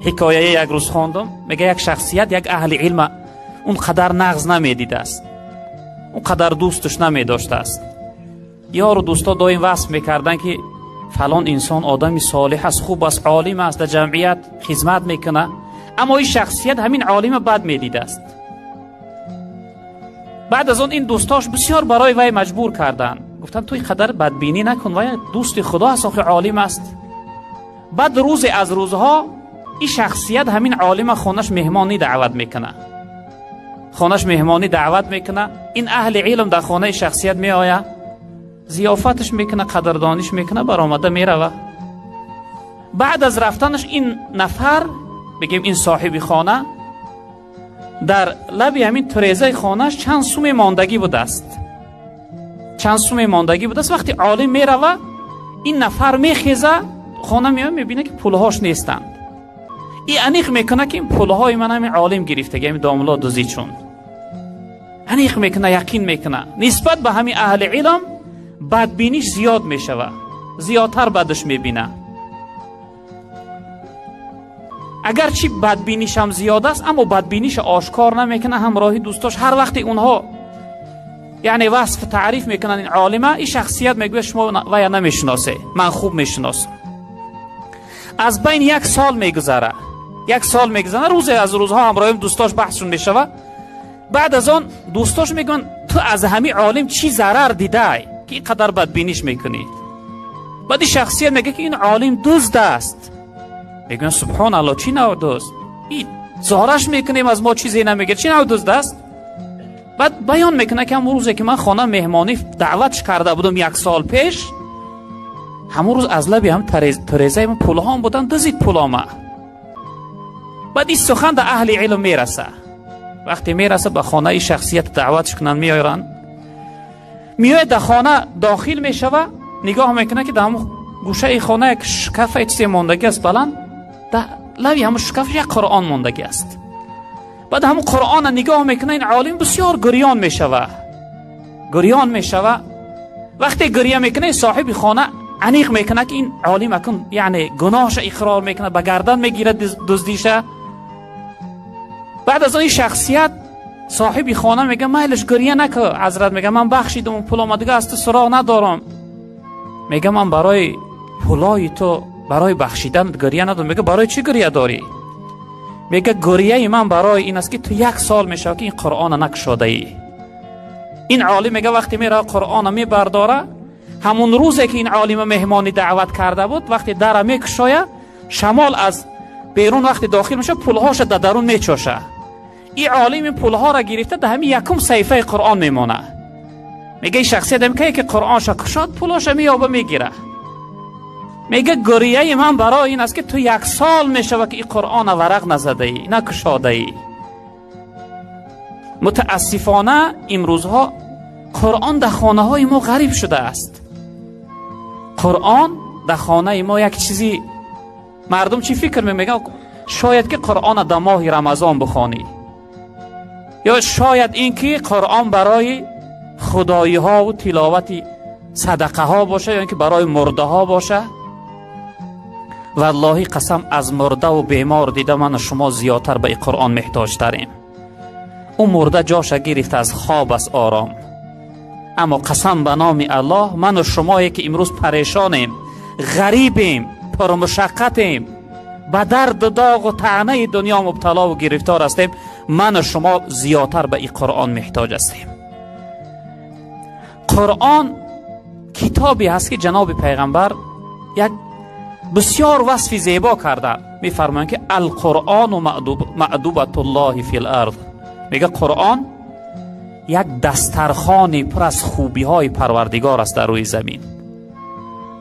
Ҳикояе як рӯз хондум, мега як шахсият як аҳли илма он қадар нағз намедидааст, он қадар дӯсташ намедоштааст. Ёру дӯсто доим васф мекарданд, ки фалон инсон одами солиҳ аст, хуб аст, олим аст, дар ҷамъият хизмат мекунад. Аммо ин шахсият ҳамин олима бад медидааст. Баъд аз он ин дӯстош бисёр барои вай маҷбур карданд, гуфтанд: ту ин қадар бадбинӣ накун, вай дӯсти худо аст, охи олим аст. Баъд рӯзе аз рӯзҳо ин шахсият ҳамин олима хонаш меҳмонӣ даъват мекунад, хонаш меҳмонӣ даъват мекунад. Ин аҳли илм дар хонаи шахсият меояд, зиёфаташ мекунад, қадрдониш мекунад, баромада мерава. Баъд аз рафтанаш ин нафар, бигем ин соҳиби хона, дар лаби ҳамин тирезаи хонааш чанд суме мондагӣ будааст, чанд суме мондагӣ будааст. Вақте олим мерава, ин нафар мехеза, хона меояд, мебинад, ки пулҳош нестанд. И аниқ мекунад, ки ин пулҳои ман ҳамин олим гирифтаги, ҳамин домулло дузӣ. Чун аниқ мекунад, яқин мекунад, нисбат ба ҳамин аҳли илм бадбиниш зиёд мешавад, зиёдтар бадаш мебинад. Агарчи бадбинишам зиёд аст, аммо бадбиниша ошкор намекунад. Ҳамроҳи дӯстош ҳар вақте онҳо яъне васф таъриф мекунанд ин олима, ин шахсият мегӯяд: шумо вая намешиносе, ман хуб мешиносам. Аз байн як сол мегузара, як сол мегузара. Рӯзе аз рӯзҳо ҳамроҳим дӯстош баҳсшон мешавад. Баъд аз он дӯстош мегӯянд: ту аз ҳамин олим чӣ зарар дидай, ки ин қадар бадбиниш мекунӣ? Баъд ин шахсият мегӯяд, ки ин олим дузд аст. Мегӯянд: субҳоналло, чӣ нав дузд? И зораш мекунем, аз мо чизе намегирад, чӣ нав дузд аст? Баъд баён мекунад, ки ҳамон рӯзе, ки ман хона меҳмонӣ даъватш карда будам як сол пеш, ҳамон рӯз аз лаби ҳам тирезаи ман пулҳом буданд, дузид пулома. Баъд ин сухан дар аҳли илм мераса. Вақте мераса, ба хонаи шахсият даъватш кунанд, меоянд. Меояд, дар хона дохил мешава, нигоҳ мекунад, ки дар ҳамон гӯшаи хона як шкафа чизе мондагӣ аст баланд, дар лави ҳамон шкаф як Қуръон мондагӣ аст. Баъд ҳамон Қуръона нигоҳ мекунад, ин олим бисёр гирён мешава, гирён мешава. Вақте гирья мекунад, соҳиби хона аниқ мекунад, ки ин олим акун яъне гуноҳша иқрор мекунад, ба гардан мегирад дуздиша. Баъд аз он ин шахсият соҳиби хона мега: майлаш, гирья наку, ҳазрат, мега, ман бахшидам он пулома, дига аз ту суроғ надорам. Мега: ман барои пулои ту, барои бахшиданат гирья надорам. Мега: барои чӣ гирья дорӣ? Мега: гирьяи ман барои ин аст, ки ту як сол мешавад, ки ин Қуръона накушодаӣ. Ин олим мега, вақте мерава, Қуръона мебардора, ҳамун рӯзе, ки ин олима меҳмонӣ даъват карда буд, вақте дара мекушоя, шамол аз берун вақте дохил мешавад, пулҳоша дар дарун мечоша. Ин олим ин пулҳоро гирифта, дар ҳамин якум саҳифаи Қуръон мемона. Мега ин шахсият ҳам кае ки Қуръонша кушод, пулоша меёба, мегира. Мега: гирьяи ман барои ин аст, ки ту як сол мешавад, ки ин Қуръона варақ назадаӣ, накушодаӣ. Мутаассифона, имрӯзҳо Қуръон дар хонаҳои мо ғариб шудааст. Қуръон дар хонаи мо як чизи, мардум чӣ фикр мегӯянд? Шояд ки Қуръона дар моҳи Рамазон бихонӣ, ё шояд ин ки Қуръон барои худоиҳову тиловати садақаҳо боша, ё ин ки барои мурдаҳо боша. Валлоҳи қасам, аз мурдаву бемор дида ману шумо зиёдтар ба ин Қуръон меҳтоҷтарем. Ӯ мурда ҷоша гирифта, аз хоб аст ором, аммо қасам ба номи Аллоҳ, ману шумое, ки имрӯз парешонем, ғарибем, пурмушаққатем, ба дарду доғу таънаи дунё мубталову гирифтор ҳастем, ману шумо зиёдтар ба ин Қуръон меҳтоҷ ҳастем. Қуръон китобе ҳаст, ки ҷаноби пайғамбар як бисёр васфи зебо карданд. Мефармоянд, ки алқуръону маъдубатуллоҳи фил арз. Мега, Қуръон як дастархони пур аз хубиҳои Парвардигор аст дар рӯи замин.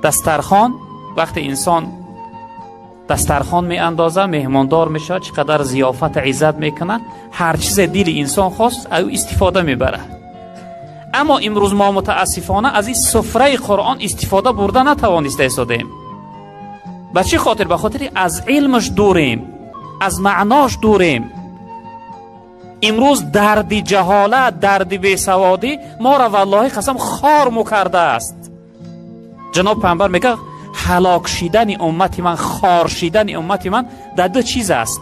Дастархон, вақте инсон дастархон меандоза, меҳмондор мешавад, чӣ қадар зиёфату иззат мекунад, ҳар чизе дили инсон хост, ӯ истифода мебарад. Аммо имрӯз мо мутаассифона аз ин суфраи Қуръон истифода бурда натавониста истодем. Ба чӣ хотир? Ба хотири аз илмаш дурем, аз маънош дурем. Имрӯз дарди ҷаҳолат, дарди бесаводӣ моро, валлоҳи қасам, хор мукардааст. Ҷаноб пайғамбар мега: ҳалок шидани уммати ман, хор шидани уммати ман дар ду чиз аст: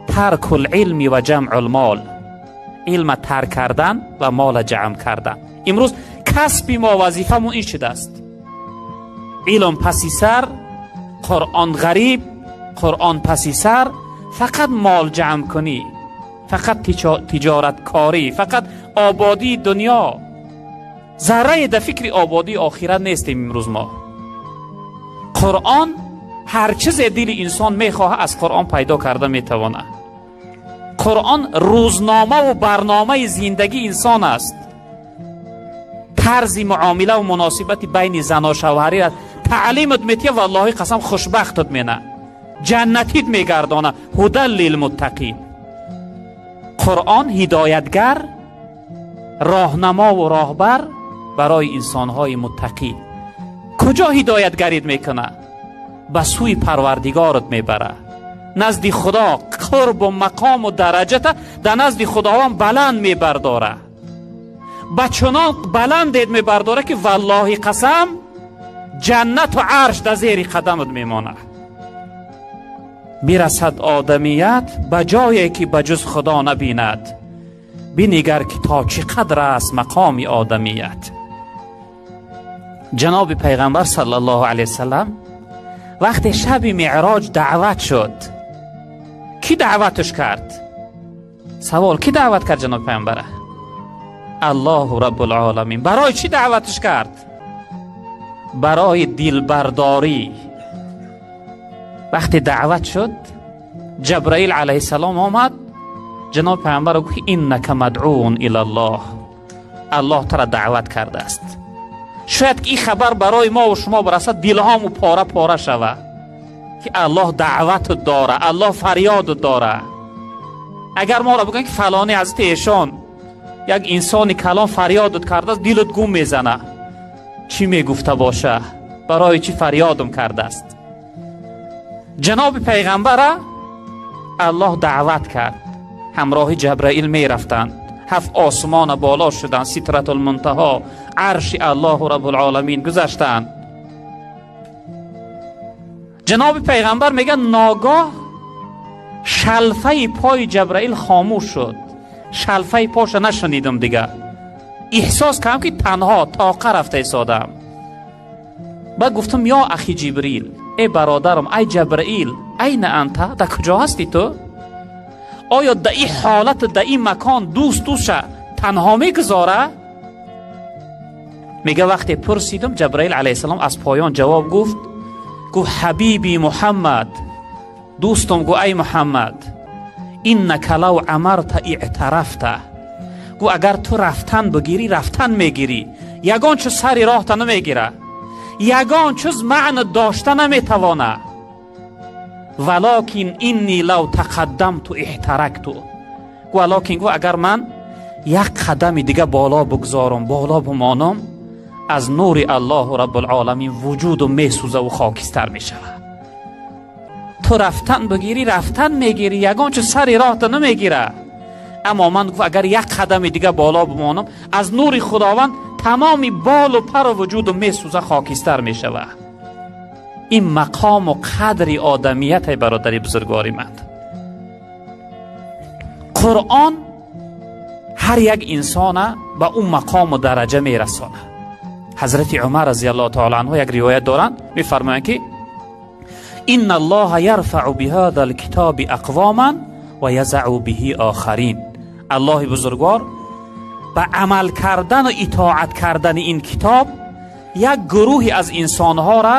таркул илми ва ҷамъул мол. Илма тарк кардан ва мола ҷамъ кардан. Имрӯз касби мо, вазифамон ин шудааст: илм паси сар, Қуръон ғариб, Қуръон паси сар, фақат мол ҷамъ кунӣ, фақат тиҷораткорӣ, фақат ободии дунё. Заррае дар фикри ободии охират нестем имрӯз мо. Қуръон ҳар чизе дили инсон мехоҳад аз Қуръон пайдо карда метавонад. Қуръон рӯзномаву барномаи зиндагии инсон аст. Тарзи муомилаву муносибати байни зану шавҳарӣ таълимат метия, валлоҳи қасам хушбахтат мена, ҷаннатит мегардона. Ҳудан лилмуттақин. Қуръон ҳидоятгар, роҳнамову роҳбар барои инсонҳои муттақӣ. Куҷо ҳидоятгарид мекунад? Ба сӯи Парвардигорат мебарад, назди Худо қурбу мақому дараҷата дар назди Худованд баланд мебардора. Ба чунон баландед мебардора, ки валлоҳи қасам ҷаннату арш дар зери қадамат мемонад. Бирасад одамият ба ҷое, ки ба ҷуз Худо набинад, бинигар, ки то чӣ қадр аст мақоми одамият. Ҷаноби Пайғамбар саллаллоҳу алайҳи васаллам вақте шаби Меъроҷ даъват шуд, кӣ даъваташ кард? Савол: кӣ даъват кард ҷаноби Пайғамбара? Аллоҳу Раббулоламин. Барои чӣ даъваташ кард? Барои дилбардорӣ. Вақте даъват шуд, Ҷабраил алайҳиссалом омад, ҷаноби Пайғамбар гуфт: иннака мадъун илаллоҳ, Аллоҳ тура даъват кардааст. Шояд ки ин хабар барои мо ва шумо барасад, дилҳому пора пора шавад, ки Аллоҳ даъват дора, Аллоҳ фарёд дора. Агар моро бигӯянд, ки фалони ҳазрати эшон як инсони калон фарёдат кардааст, дилат гум мезана, чӣ мегуфта боша, барои чӣ фарёдам кардааст? Ҷаноби Пайғамбара Аллоҳ даъват кард. Ҳамроҳи Ҷабраил мерафтанд, ҳафт осмона боло шуданд, Ситратулмунтаҳо, арши Аллоҳу Раббулоламин гузаштанд. Ҷаноби Пайғамбар мегӯяд: ногоҳ шалфаи пои Ҷабраил хомӯш шуд, шалфаи поша нашунидам, дигар эҳсос кардам, ки танҳо тоқа рафта истодам. Баъд гуфтам: ё ахи Ҷибрил, эй бародарам, ай Ҷабраил, айна анта, дар куҷо ҳастӣ ту? Оё дар ин ҳолат, дар ин макон дӯст дӯстша танҳо мегузора? Мега, вақте пурсидам, Ҷабраил алайҳиссалом аз поён ҷавоб гуфт, гуфт: ҳабиби Муҳаммад, дӯстам, гу ай Муҳаммад, иннака лав амарта иътарафта, гу агар ту рафтан бигирӣ, рафтан мегирӣ, ягон чиз сари роҳта намегира, ягон чиз маъна дошта наметавона. Валокин инни лав тақаддамту иҳтаракту, валокин, гу агар ман як қадами дига боло бигзорам, боло бимонам, аз нури Аллоҳу Раббулоламин вуҷудум месӯзаву хокистар мешавад. Ту рафтан бигирӣ, рафтан мегирӣ, ягон чиз сари роҳта намегира, аммо ман, гуфт, агар як қадами дига боло бимонам, аз нури Худованд тамоми болу пару вуҷудум месӯза, хокистар мешавад. Ин мақому қадри одамият, бародари бузургвори ман. Қуръон ҳар як инсона ба он мақому дараҷа мерасонад. Ҳазрати Умар разиаллоҳу таала анҳу як ривоят доранд, мефармоянд, ки инна аллоҳа ярфау биҳаза алкитоби ақвоман ва язау биҳи охарин. Аллоҳи бузургвор ба амал кардану итоат кардани ин китоб як гурӯҳе аз инсонҳоро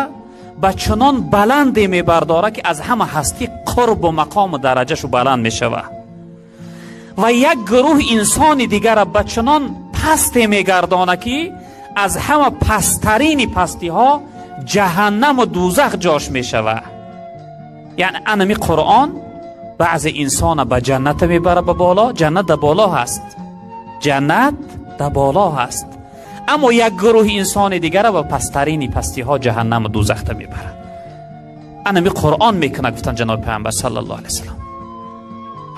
ба чунон баланде мебардорад, ки аз ҳама ҳастӣ қурбу мақому дараҷашу баланд мешавад, ва як гурӯҳ инсони дигара ба чунон пасте мегардонад, ки аз ҳама пасттарини пастиҳо ҷаҳаннаму дӯзах ҷош мешавад. Яъне анами Қуръон баъзе инсона ба ҷанната мебарад, ба боло, ҷаннат да боло ҳаст, ҷаннат да боло ҳаст, аммо як гурӯҳи инсони дигара ба пасттарини пастиҳо, ҷаҳаннаму дӯзахта мебарад. Анами Қуръон мекунад, гуфтанд ҷаноби Пайғамбар саллаллоҳу алайҳи васаллам.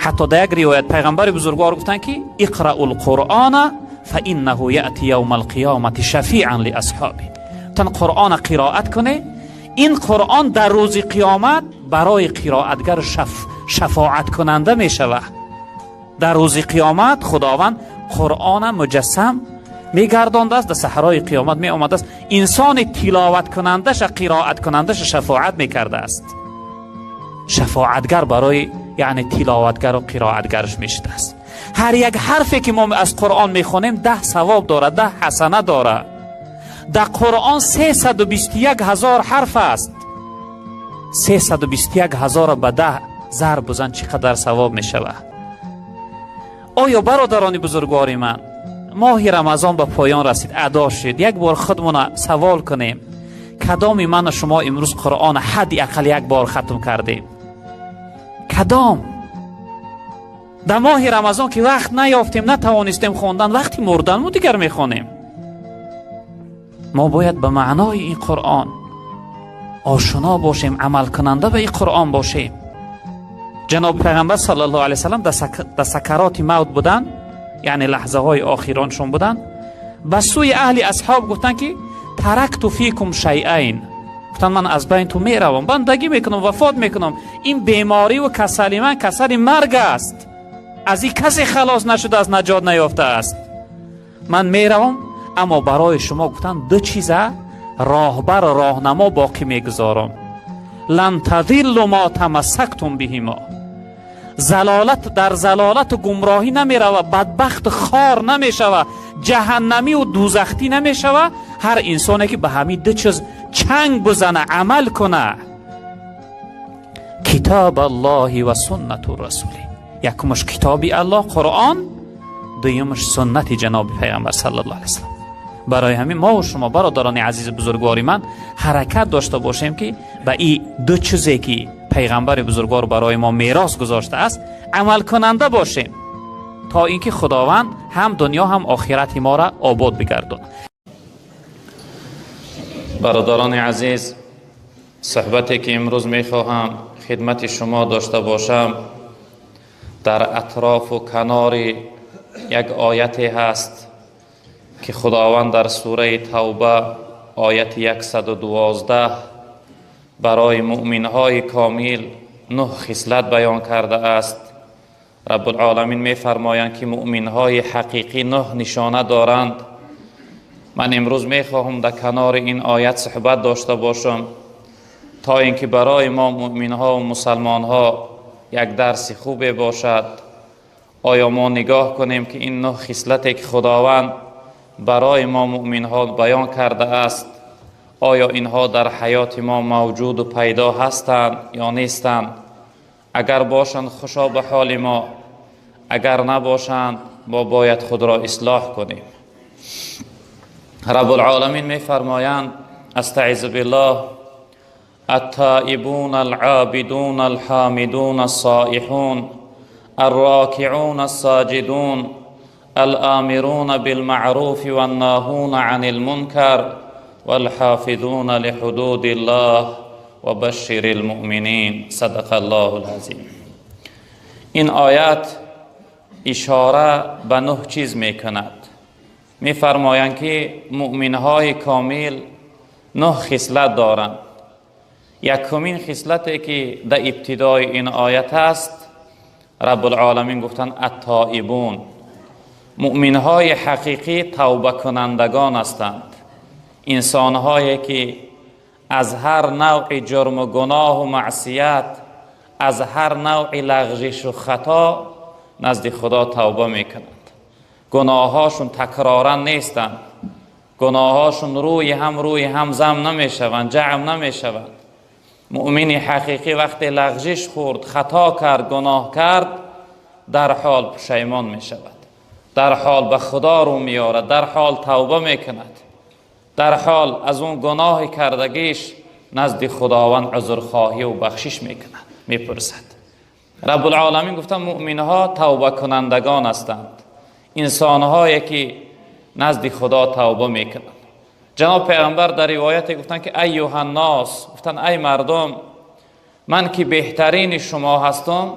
Ҳатто дар як ривоят Пайғамбари бузургвор гуфтанд, ки иқрау лқуръона фаиннаҳу яъти явма алқиёмати шафиан лиасҳоби. Гуфтанд: Қуръона қироат кунед. Ин Қуръон дар рӯзи қиёмат барои қироатгар шафоаткунанда мешавад. Дар рӯзи қиёмат Худованд Қуръона муҷассам мегардондааст, дар саҳрои қиёмат меомадааст, инсони тиловаткунандаша, қироаткунандаша шафоат мекардааст. Шафоатгар барои яъне тиловатгару қироатгараш мешудааст. Ҳар як ҳарфе ки мо аз Қуръон мехонем, 10 савоб дорад, 10 ҳасана дорад. Дар Қуръон 321 ҳазор ҳарф аст. 321 ҳазорро ба 10 зарб бузан, чӣ қадар савоб мешавад? Оё, бародарони бузургвори ман, моҳи Рамазон ба поён расид, адо шуд. Як бор худмона савол кунем: кадоми ману шумо имрӯз Қуръон ҳадди ақал як бор хатм кардем? Кадом? Дар моҳи Рамазон ки вақт наёфтем, натавонистем хондан, вақти мурданму дигар мехонем. Мо бояд ба маънои ин Қуръон ошуно бошем, амалкунанда ба ин Қуръон бошем. Ҷаноби Пайғамбар саллаллоҳу алайҳи васаллам дар сакароти мавт буданд, яъне лаҳзаҳои охироншон буданд. Ба сӯи аҳли асҳоб гуфтанд, ки таракту фикум шайъайн. Гуфтанд: ман аз байни ту меравам, бандагӣ мекунам, вафот мекунам. Ин бемориву касали ман касали марг аст, аз ин касе халос нашудааст, наҷот наёфтааст. Ман меравам, аммо барои шумо, гуфтанд, ду чиза роҳбару роҳнамо боқӣ мегузорам. Лан тазиллу мо тамассактум биҳимо. Залолат дар залолату гумроҳӣ намерава, бадбахту хор намешава, ҷаҳаннамиву дузахтӣ намешава ҳар инсоне ки ба ҳамин ду чиз чанг бузана, амал куна: китоб Аллоҳи ва суннату расули. Якумаш китоби Аллоҳ, Қуръон, дуюмаш суннати ҷаноби Пайғамбар саллаллоҳу алайҳи васаллам. Барои ҳамин мо шумо, бародарони азизи бузургвори ман, ҳаракат дошта бошем, ки ба ин ду чизе ки пайғамбари бузургвор барои мо мерос гузоштааст, амалкунанда бошем, то инки Худованд ҳам дунё, ҳам охирати моро обод бигардонад. Бародарони азиз, суҳбате ки имрӯз мехоҳам хидмати шумо дошта бошам, дар атрофу канори як ояте ҳаст, ки Худованд дар сураи Тавба, ояти 112, барои муъминҳои комил нӯҳ хислат баён кардааст. Раббулоламин мефармоянд, ки муъминҳои ҳақиқӣ нӯҳ нишона доранд. Ман имрӯз мехоҳам дар канори ин оят суҳбат дошта бошам, то ин ки барои мо муъминҳо ва мусалмонҳо як дарси хубе бошад. Оё мо нигоҳ кунем, ки ин нӯҳ хислате ки Худованд барои мо муъминҳо баён кардааст, оё инҳо дар ҳаёти мо мавҷуду пайдо ҳастанд ё нестанд? Агар бошанд, хушо ба ҳоли мо, агар набошанд, мо бояд худро ислоҳ кунем. Раббулоламин мефармоянд: астаизу биллоҳ, التائبون العابدون الحامدون الصائحون الراكعون الساجدون الآمرون بالمعروف والناهون عن المنكر والحافظون لحدود الله وبشر المؤمنين. صدق الله العظیم. این آیت اشاره به نه چیز میکند. میفرمایند که مؤمنهای کامل نه خصلت دارند. یکمین خصلتی که در ابتدای این آیت است، رب العالمین گفتند التائبون. مؤمنهای حقیقی توبه کنندگان هستند، انسانهایی که از هر نوع جرم و گناه و معصیت، از هر نوع لغزش و خطا نزد خدا توبه میکنند. گناهاشون تکرارا نیستند، گناهاشون روی هم زم نمیشوند، جمع نمیشوند. مؤمن حقیقی وقتی لغزش خورد، خطا کرد، گناه کرد، در حال پشیمان می شود، در حال به خدا رو میارد، در حال توبه میکند، در حال از اون گناه کردگیش نزد خداوند عذرخواهی و بخشش میکند، میپرسد. رب العالمین گفتن مؤمنها توبه کنندگان هستند، انسانهایی که نزد خدا توبه میکنند. جناب پیغمبر در روایت گفتن که ایها الناس، گفتن ای مردم، من که بهترین شما هستم،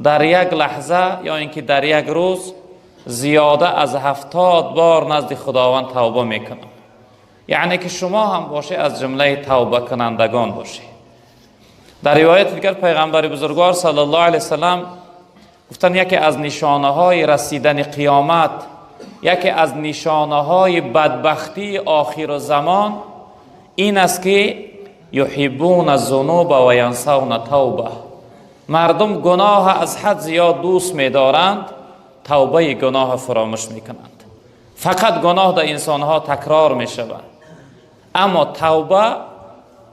در یک لحظه یا اینکه در یک روز زیاده از 70 بار نزد خداوند توبه میکنم. Яъне ки шумо ҳам бошед, аз ҷумлаи тавбакунандагон бошед. Дар ривояти дигар пайғамбари бузургвор саллаллоҳу алайҳи васаллам гуфтанд, яке аз нишонаҳои расидани қиёмат, яке аз нишонаҳои бадбахтии охиру замон ин аст, ки юҳиббуна зунуба ва янсавна тавба. Мардум гуноҳ аз ҳад зиёд дӯст медоранд, тавбаи гуноҳ фаромӯш мекунанд. Фақат гуноҳ дар инсонҳо такрор мешавад, аммо тавба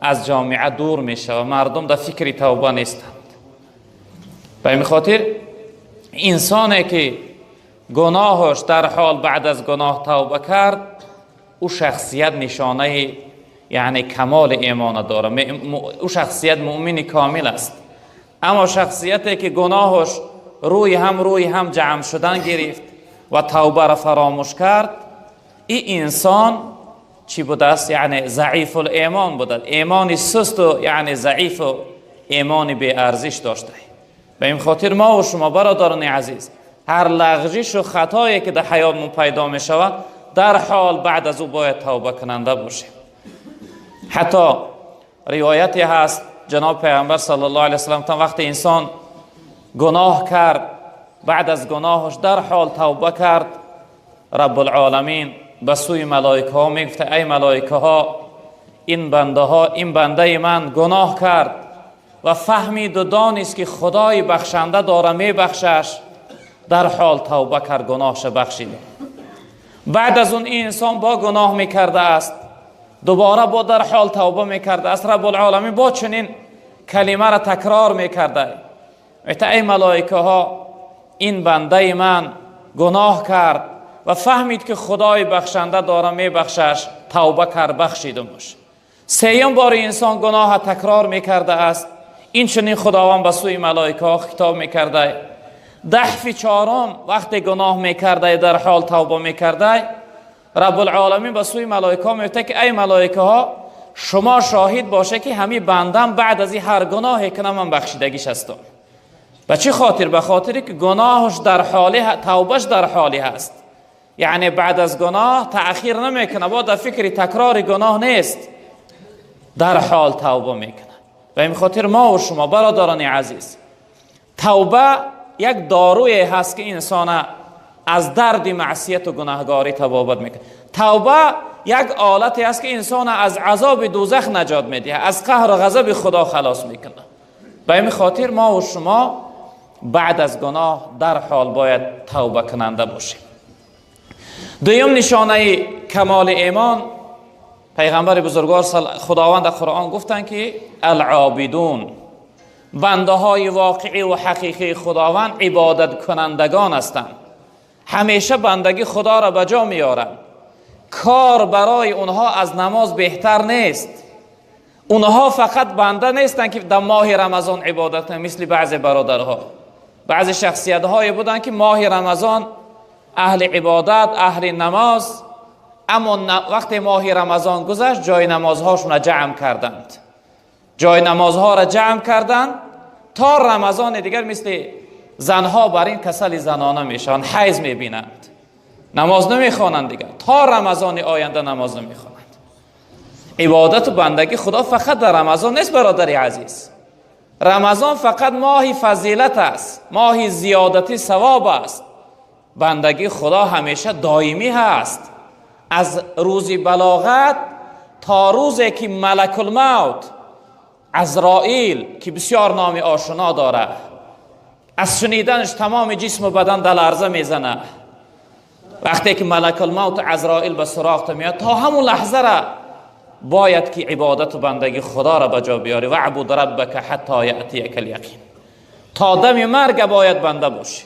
аз ҷомеа дур мешавад. Мардум дар фикри тавба нестанд. Ба ин хотир инсоне ки гуноҳаш дар ҳол баъд аз гуноҳ тавба кард, ӯ шахсият нишонаи яъне камоли имона дорад, ӯ шахсият муъмини комил аст. Аммо шахсияте ки гуноҳаш рӯи ҳам ҷамъ шудан гирифт ва тавбаро фаромӯш кард, ин инсон чӣ будааст? Яъне заифул имон будааст, имони сусту яъне заифу имони беарзиш дошта. Ба ин хотир мо ва шумо, бародарони азиз, ҳар лағжишу хатое ки дар ҳаётмон пайдо мешавад, дар ҳол баъд аз ӯ бояд тавбакунанда бошем. Ҳатто ривояте ҳаст, ҷаноб пайғамбар саллаллоҳу алайҳи васаллам гуфтанд, вақте инсон гуноҳ кард, баъд аз гуноҳаш дар ҳол тавба кард, раббулоламин ба сӯи малоикаҳо мегуфта: эй малоикаҳо, ин бандаҳо, ин бандаи ман гуноҳ кард ва фаҳмиду донист, ки худои бахшанда дора мебахшаш, дар ҳол тавба кард, гуноҳша бахшида. Баъд аз он ин инсон бо гуноҳ мекардааст, дубора бо дар ҳол тавба мекардааст, раббулоламин бо чунин калимаро такрор мекарда: эй малоикаҳо, ин бандаи ман гуноҳ кард ва фаҳмид, ки худои бахшанда дора мебахшаш, тавба кард, бахшидумаш. Сеюм бор инсон гуноҳа такрор мекардааст, инчунин худованд ба сӯи малоикаҳо хитоб мекарда. Даҳфи чорум вақте гуноҳ мекарда, дар ҳол тавба мекарда, раббулоламин ба сӯи малоикаҳо мегуфта, ки эй малоикаҳо, шумо шоҳид боше, ки ҳамин бандам баъд аз ин ҳар гуноҳе кунам, ман бахшидагиш ҳастам. Ба чӣ хотир? Ба хотире ки гуноҳаш дар ҳоли, тавбаш дар ҳоле ҳаст, яъне баъд аз гуноҳ таъхир намекунад, бо дар фикри такрори гуноҳ нест, дар ҳол тавба мекунад. Ба ин хотир мо ва шумо, бародарони азиз, тавба як доруе ҳаст, ки инсона аз дарди маъсияту гунаҳгорӣ табобат мекунад. Тавба як олате аст, ки инсона аз азоби дӯзах наҷот медиҳад, аз қаҳру ғазаби худо халос мекунад. Ба ин хотир мо ва шумо баъд аз гуноҳ дар ҳол бояд тавбакунанда бошем. Дуюм нишонаи камоли имон, пайғамбари бузургвор худованд дар қуръон гуфтанд, ки алъобидун, бандаҳои воқеӣ ва ҳақиқии худованд ибодаткунандагон ҳастанд, ҳамеша бандагӣ худоро ба ҷо меоранд. Кор барои онҳо аз намоз беҳтар нест. Онҳо фақат банда нестанд, ки дар моҳи рамазон ибодат кунанд, мисли баъзе бародарҳо, баъзе шахсиятҳое буданд, ки моҳи рамазон аҳли ибодат, аҳли намоз, аммо вақте моҳи рамазон гузашт, ҷои намозҳошонро ҷамъ карданд, ҷои намозҳоро ҷамъ карданд то рамазони дигар. Мисли занҳо бар ин касали занона мешаванд, ҳайз мебинанд, намоз намехонанд, дигар то рамазони оянда намоз намехонанд. Ибодату бандагӣ худо фақат дар рамазон нест, бародари азиз. Рамазон фақат моҳи фазилат аст, моҳи зиёдати савоб аст. Бандагии худо ҳамеша доимӣ ҳаст, аз рӯзи балоғат то рӯзе ки малакулмавт азроил, ки бисёр номи ошно дорад, аз шуниданаш тамоми ҷисму бадан дар ларза мезанад, вақте ки малакулмавт азроил ба суроғта меояд, то ҳамун лаҳзара бояд ки ибодату бандагии худоро ба ҷо биёрӣ. Ваъбуд раббака ҳатто яътияка яқин. То дами марга бояд банда бошӣ.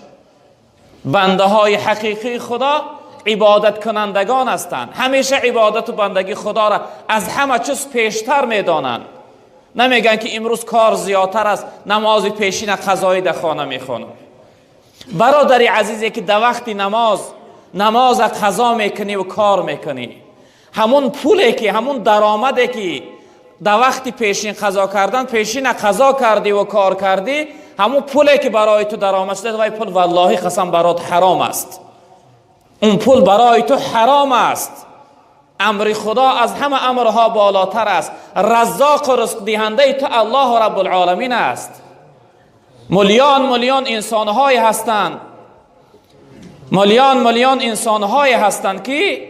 Бандаҳои ҳақиқии худо ибодаткунандагон ҳастанд, ҳамеша ибодату бандагии худоро аз ҳама чиз пештар медонанд. Намегӯянд, ки имрӯз кор зиёдтар аст, намози пешина қазоӣ дар хона мехонам. Бародари азизе, ки дар вақти намоз намоза қазо мекунӣ ва кор мекунӣ, ҳамун пуле ки, ҳамун даромаде ки дар вақти пешин қазо кардан пешина қазо кардӣ ва кор кардӣ, ҳамун пуле ки барои ту даромад шуда, вай пул, валлоҳи қасам, барот ҳаром аст. Он пул барои ту ҳаром аст. امر خدا از همه امرها بالاتر است. رزاق و رزق دهنده تو الله رب العالمین است. میلیون میلیون انسان‌های هستند، میلیون میلیون انسان‌های هستند که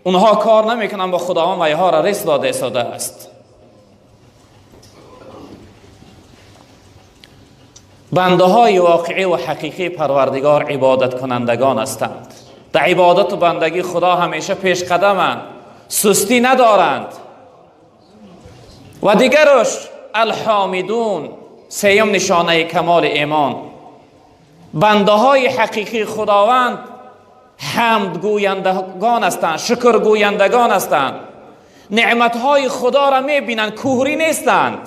اونها کار نمیکنن با خداوند و اینها را رزق داده ایستاده است. بنده های واقعی و حقیقی پروردگار عبادت کنندگان هستند. در عبادت و بندگی خدا همیشه پیش قدمند، سستی ندارند. و دیگرش الحامدون، سیم نشانه کمال ایمان. بنده های حقیقی خداوند حمد گویندگان هستند، شکر گویندگان هستند، نعمت های خدا را میبینند، کوری نیستند.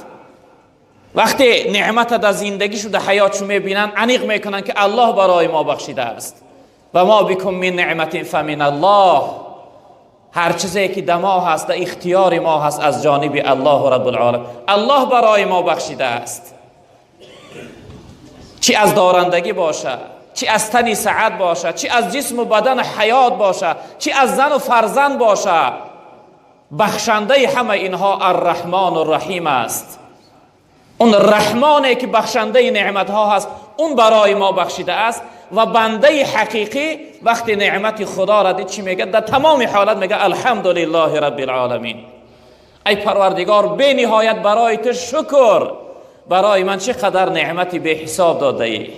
وقتی نعمت در زندگیش و در حیاتش میبینند، عمیق میکنند که الله برای ما بخشیده است. و ما بکم من نعمت فمن الله. هر چیزی که در ما هست، در اختیار ما هست، از جانب الله رب العالمین. الله برای ما بخشیده است. چی از دارندگی باشه، چی از تنی سعد باشه، چی از جسم و بدن حیات باشه، چی از زن و فرزند باشه، بخشنده همه اینها الرحمن الرحیم است. اون رحمانی که بخشنده نعمت ها هست، اون برای ما بخشیده است. و بنده حقیقی وقتی نعمت خدا را دید چی میگه؟ در تمام حالت میگه الحمدلله رب العالمین. ای پروردگار بی نهایت برای تو شکر، برای من چقدر نعمتی به حساب داده ای.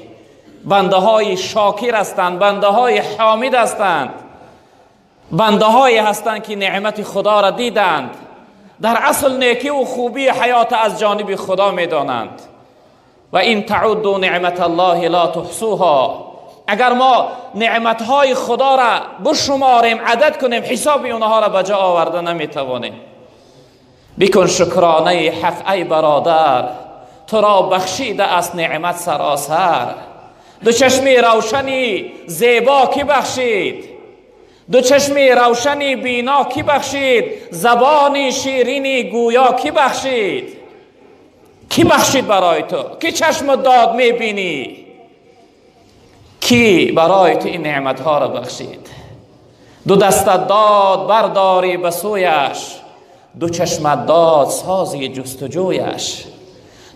بنده های شاکر هستند، بنده های حامد هستند، بنده های هستند که نعمت خدا را دیدند، در اصل نیکی و خوبی حیات از جانب خدا میدانند. و این تعدوا نعمت الله لا تحصوها. اگر ما نعمتهای خدا را بشماریم، عدد کنیم، حساب اونها را به جا آورده نمیتوانیم. بکن شکرانه حق ای برادر، تو را بخشیده از نعمت سراسر. دو چشمی روشنی زیبا کی بخشید، دو چشمی روشنی بینا کی بخشید، زبانی شیرینی گویا کی بخشید. کی بخشید برای تو؟ کی چشم داد میبینی؟ کی برای تو این نعمتها را بخشید؟ دو دستت داد برداری به سویش، دو چشمت داد سازی جستجویش،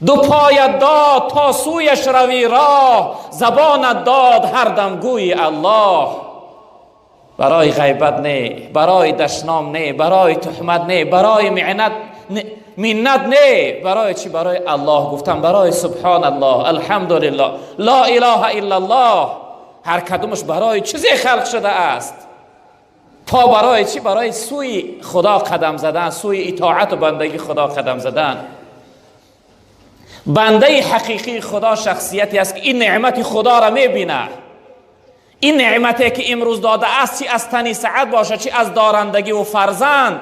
دو پایت داد تا سویش روی راه، زبانت داد هر دم گویی الله. برای غیبت نه، برای دشنام نه، برای تهمت نه، برای منت نه، برای چی؟ برای الله گفتم، برای سبحان الله، الحمدلله، لا اله الا الله. هر کدومش برای چیزی خلق شده است. پا برای چی؟ برای سوی خدا قدم زدن، سوی اطاعت و بندگی خدا قدم زدن. بنده حقیقی خدا شخصیتی است که این نعمت خدا را میبینه. این نعمتی که امروز داده است، چی از تنی سعد باشه، چی از دارندگی و فرزند،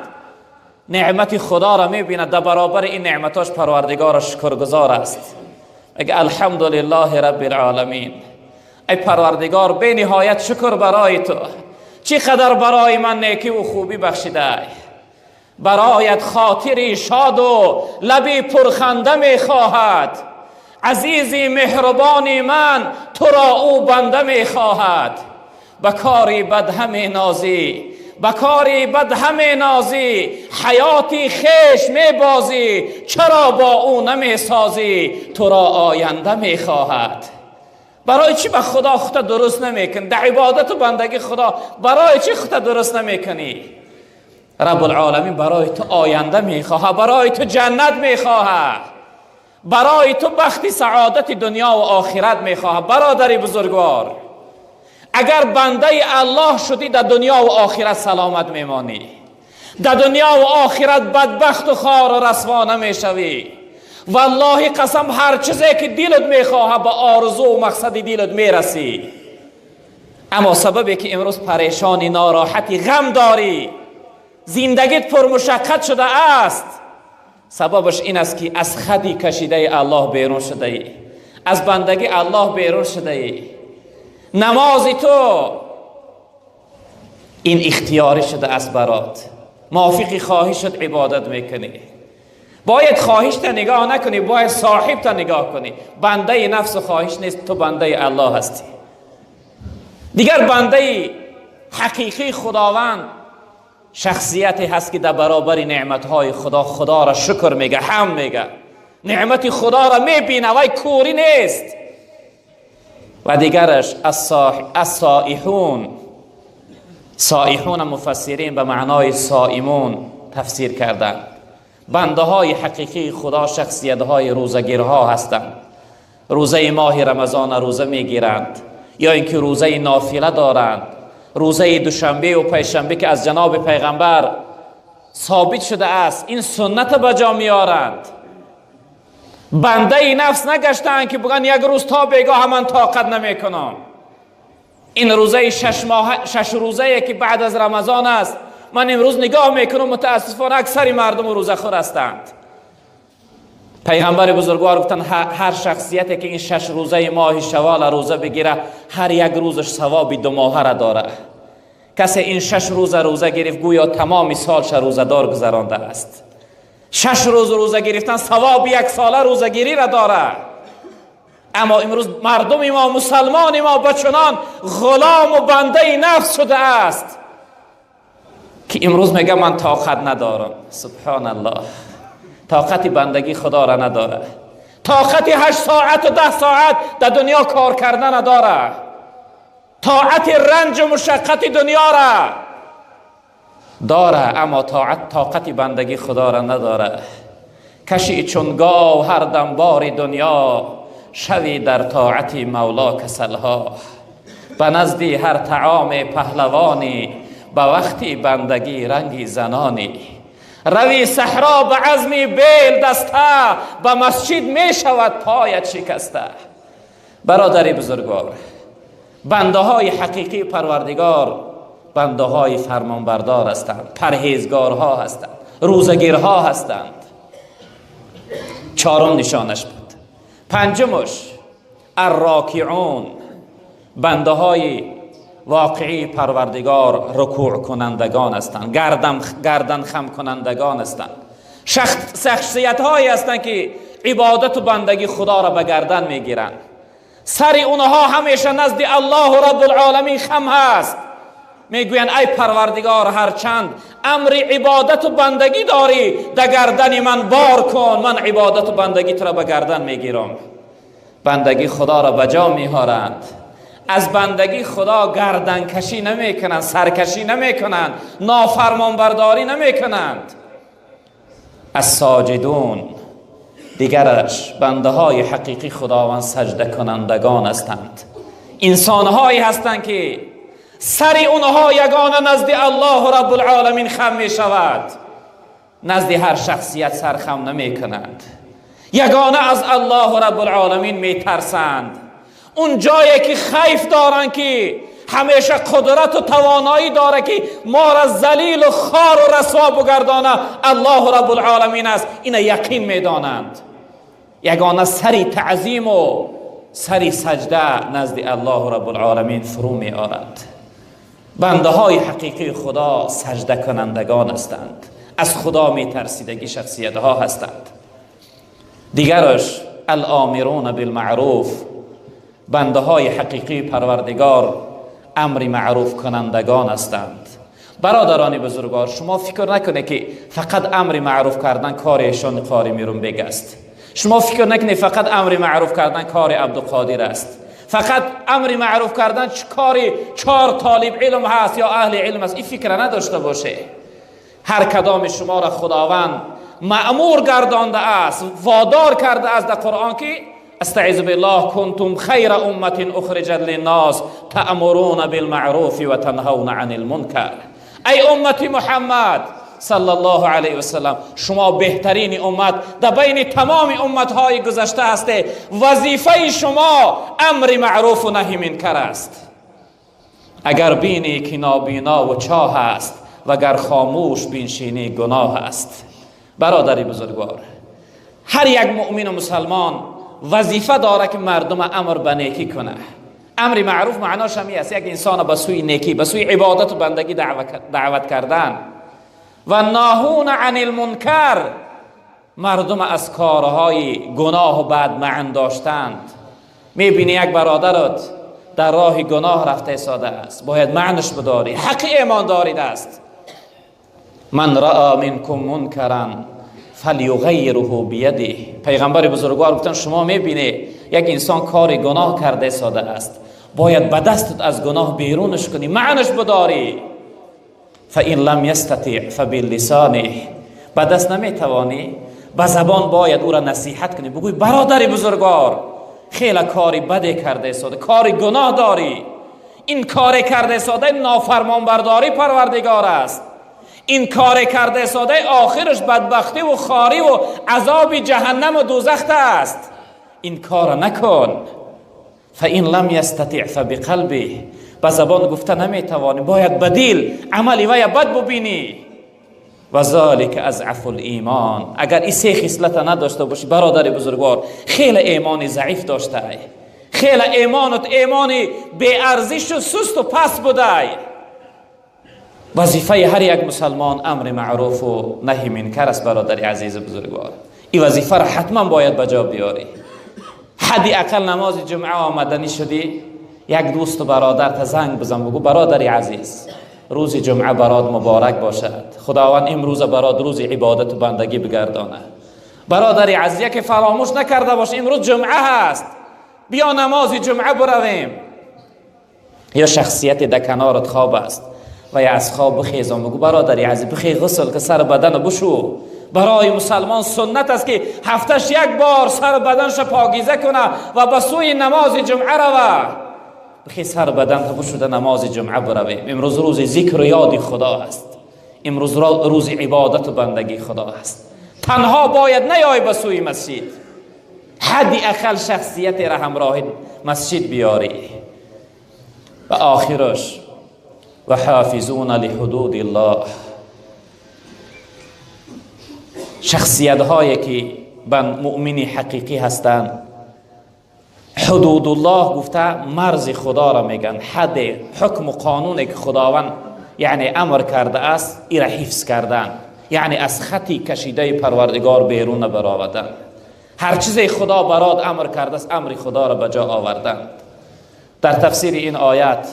نعمت خدا را میبیند. در برابر این نعمتاش پروردگار شکرگزار است. میگه الحمدلله رب العالمین. ای پروردگار بی نهایت شکر برای تو، چقدر برای من نیکی و خوبی بخشیده. برایت خاطری شاد و لبی پرخنده میخواهد، عزیزی مهربانی من تو را او بنده میخواهد. به کاری بد همه نازی، به کاری بد همه نازی، حیاتی خیش میبازی، چرا با او نمیسازی، تو را آینده میخواهد. برای چی به خدا خودت درست نمیکنی؟ در عبادت و بندگی خدا برای چی خودت درست نمیکنی؟ رب العالمین برای تو آینده میخواهد، برای تو جنت میخواهد، برای تو بخت سعادت دنیا و آخرت میخواهد. برادر بزرگوار، اگر بنده الله شدی در دنیا و آخرت سلامت میمانی، در دنیا و آخرت بدبخت و خوار و رسوا نمیشوی. والله قسم هر چیزی که دلت میخواهد به آرزو و مقصد دلت میرسی. اما سببی که امروز پریشانی، ناراحتی، غم داری، زندگیت پرمشقت شده است، سببش این است که از خدی کشیده الله بیرون شده ای، از بندگی الله بیرون شده ای. نماز تو این اختیاری شده است برات، موافق خواهشت عبادت میکنی. باید خواهش تا نگاه نکنی، باید صاحب تا نگاه کنی. بنده نفس و خواهش نیست، تو بنده الله هستی. دیگر بنده حقیقی خداوند شخصیتی هست که در برابر نعمتهای خدا خدا را شکر میگه، هم میگه، نعمت خدا را میبینه، وای کوری نیست. و دیگرش السائحون. سائحون مفسرین به معنای صائمون تفسیر کردند. بنده های حقیقی خدا شخصیت های روزگیرها هستند. روزه ماه رمضان روزه میگیرند، یا اینکه روزه نافله دارند، روزه دوشنبه و پنجشنبه که از جناب پیغمبر ثابت شده است، این سنت به جا میارند. بنده نفس نگشتند که بگن یک روز تا بیگاه من طاقت نمیکنم. این روزه شش روزه که بعد از رمضان است، من امروز نگاه میکنم متاسفانه اکثر مردم روزه خور هستند. پیغمبر بزرگوار گفتن هر شخصیتی که این 6 روزه ماه شوال روزه بگیره، هر یک روزش ثواب 2 ماهه را داره. کسی این 6 روزه روزه گرفت گویا تمام سالش روزه دار گذرانده است. 6 روز روزه گرفتن ثواب 1 ساله روزه گیری را داره. اما امروز مردم ما، مسلمان ما، بچنان غلام و بنده نفس شده است که امروز میگه من طاقت ندارم. سبحان الله، طاقت بندگی خدا را نداره، طاقت 8 ساعت و 10 ساعت در دنیا کار کردن نداره، طاعت رنج و مشقت دنیا را داره، اما طاقت بندگی خدا را نداره. کشی چون گاو هر دم بار دنیا، شوی در طاعت مولا کسلها. به نزدی هر طعام پهلوانی، به وقتی بندگی رنگی زنانی. روی صحرا به عزمی بیل دسته، به مسجد می شود پایت شکسته. برادر بزرگوار، بنده های حقیقی پروردگار بنده های فرمانبردار هستند، پرهیزگارها هستند، روزگیرها هستند. چهارم نشانش بود. پنجمش الراکعون، بنده های واقعی پروردگار رکوع کنندگان هستند، گردن خم کنندگان هستند، شخصیت هایی هستند که عبادت و بندگی خدا را به گردن میگیرند. سر اونها همیشه نزد الله رب العالمین خم هست. میگویند ای پروردگار، هرچند امر عبادت و بندگی داری در گردن من بار کن، من عبادت و بندگی تو را به گردن میگیرم. بندگی خدا را به جا میارند، از بندگی خدا گردن کشی نمی کنند، سرکشی نمی کنند، نافرمانبرداری نمی کنند. الساجدون، دیگرش بنده های حقیقی خداوند سجده کنندگان هستند، انسانهایی هستند که سر اونها یگانه نزد الله رب العالمین خم می شود. نزد هر شخصیت سر خم نمی کنند، یگانه از الله رب العالمین می ترسند. اون جایی که خیف دارن که همیشه قدرت و توانایی داره که ما را ذلیل و خوار و رسوا بگردانه، الله رب العالمین است، اینه یقین میدانند. یگانه سری تعظیم و سری سجده نزد الله رب العالمین فرو می آرد. بنده های حقیقی خدا سجده کنندگان هستند، از خدا می ترسیدگی شخصیت ها هستند. دیگرش الآمرون بالمعروف، بنده های حقیقی پروردگار امر معروف کنندگان هستند. برادران بزرگوار، شما فکر نکنید که فقط امر معروف کردن کار ایشان قاری میرون بگ است. شما فکر نکنید فقط امر معروف کردن کار عبدالقادر است. فقط امر معروف کردن کار 4 طالب علم هست یا اهل علم است. این فکر نداشته باشه. هر کدام شما را خداوند مأمور گردانده است، وادار کرده است در قرآن که استعیذ بالله کنتم خیر امت اخرجت للناس تأمرون بالمعروف و تنهون عن المنکر. ای امت محمد صلی الله علیه وسلم، شما بهترین امت در بین تمام امتهای گذشته هسته. وظیفه شما امر معروف و نهی منکر است. اگر بینی که نابینا و چاه است و اگر خاموش بنشینی گناه است. برادر بزرگوار، هر یک مؤمن و مسلمان وظیفه داره که مردم امر به نیکی کنه. امر معروف معناش همی است یک انسان به سوی نیکی، به سوی عبادت و بندگی دعوت کردن. و ناهون عن المنکر، مردم از کارهای گناه و بد معن داشتند. میبینی یک برادرت در راه گناه رفته ساده است، باید معنش بداری، حق ایمان دارید است. من رأى منكم منكرا فلیغیره بیده. پیغمبر بزرگوار گفتن شما میبینی یک انسان کار گناه کرده ساده است، باید به دستت از گناه بیرونش کنی، معنش بداری. فإن لم یستطیع فباللسانه. به دست نمیتوانی، به زبان باید او را نصیحت کنی، بگوی برادر بزرگوار خیلی کاری بده کرده ساده، کاری گناه داری، این کار کرده ساده نافرمانبرداری پروردگار است، این کار کرده ساده آخرش بدبختی و خاری و عذاب جهنم و دوزخ است، این کار نکن. فإن لم یستطیع فبقلبه. به زبان گفته نمیتوانی، باید بدیل عملی وی بد ببینی. و ذلک اضعف الایمان. اگر این سه خصلت نداشته باشی برادر بزرگوار، خیلی ایمان ضعیف داشته ای، خیلی ایمانت ایمانی بی ارزش و سست و پس بوده ای. وظیفه هر یک مسلمان امر معروف و نهی منکر است برادر عزیز بزرگوار. این وظیفه را حتما باید به جا بیاری. حدی اقل نماز جمعه آمدنی شدی، یک دوست و برادر تا زنگ بزن بگو برادر عزیز روز جمعه برات مبارک باشد، خداوند امروز برات روز عبادت و بندگی بگردانه. برادر عزیز که فراموش نکرده باش امروز جمعه هست، بیا نماز جمعه برویم. یا شخصیت در کنارت خواب است و یا از خواب بخیزان بگو برادر عزیز بخی غسل که سر بدن بشو. برای مسلمان سنت است که هفتش یک بار سر بدنش پاکیزه کنه و به سوی نماز جمعه روه. بخی سر بدن بشو در نماز جمعه برویم. امروز روز ذکر و یاد خدا است، امروز روز عبادت و بندگی خدا است. تنها باید نیای به سوی مسجد، حدی اقل شخصیت را همراه مسجد بیاری. و آخرش و حافظون لحدود الله. شخصیت هایی که مؤمنی حقیقی هستند، حدود الله گفته مرز خدا را میگن، حد حکم و قانونی که خداوند یعنی امر کرده است ای را حفظ کردن، یعنی از خطی کشیده پروردگار بیرون برآوردن. هر چیزی خدا برات امر کرده است امر خدا را به جا آوردن. در تفسیر این آیت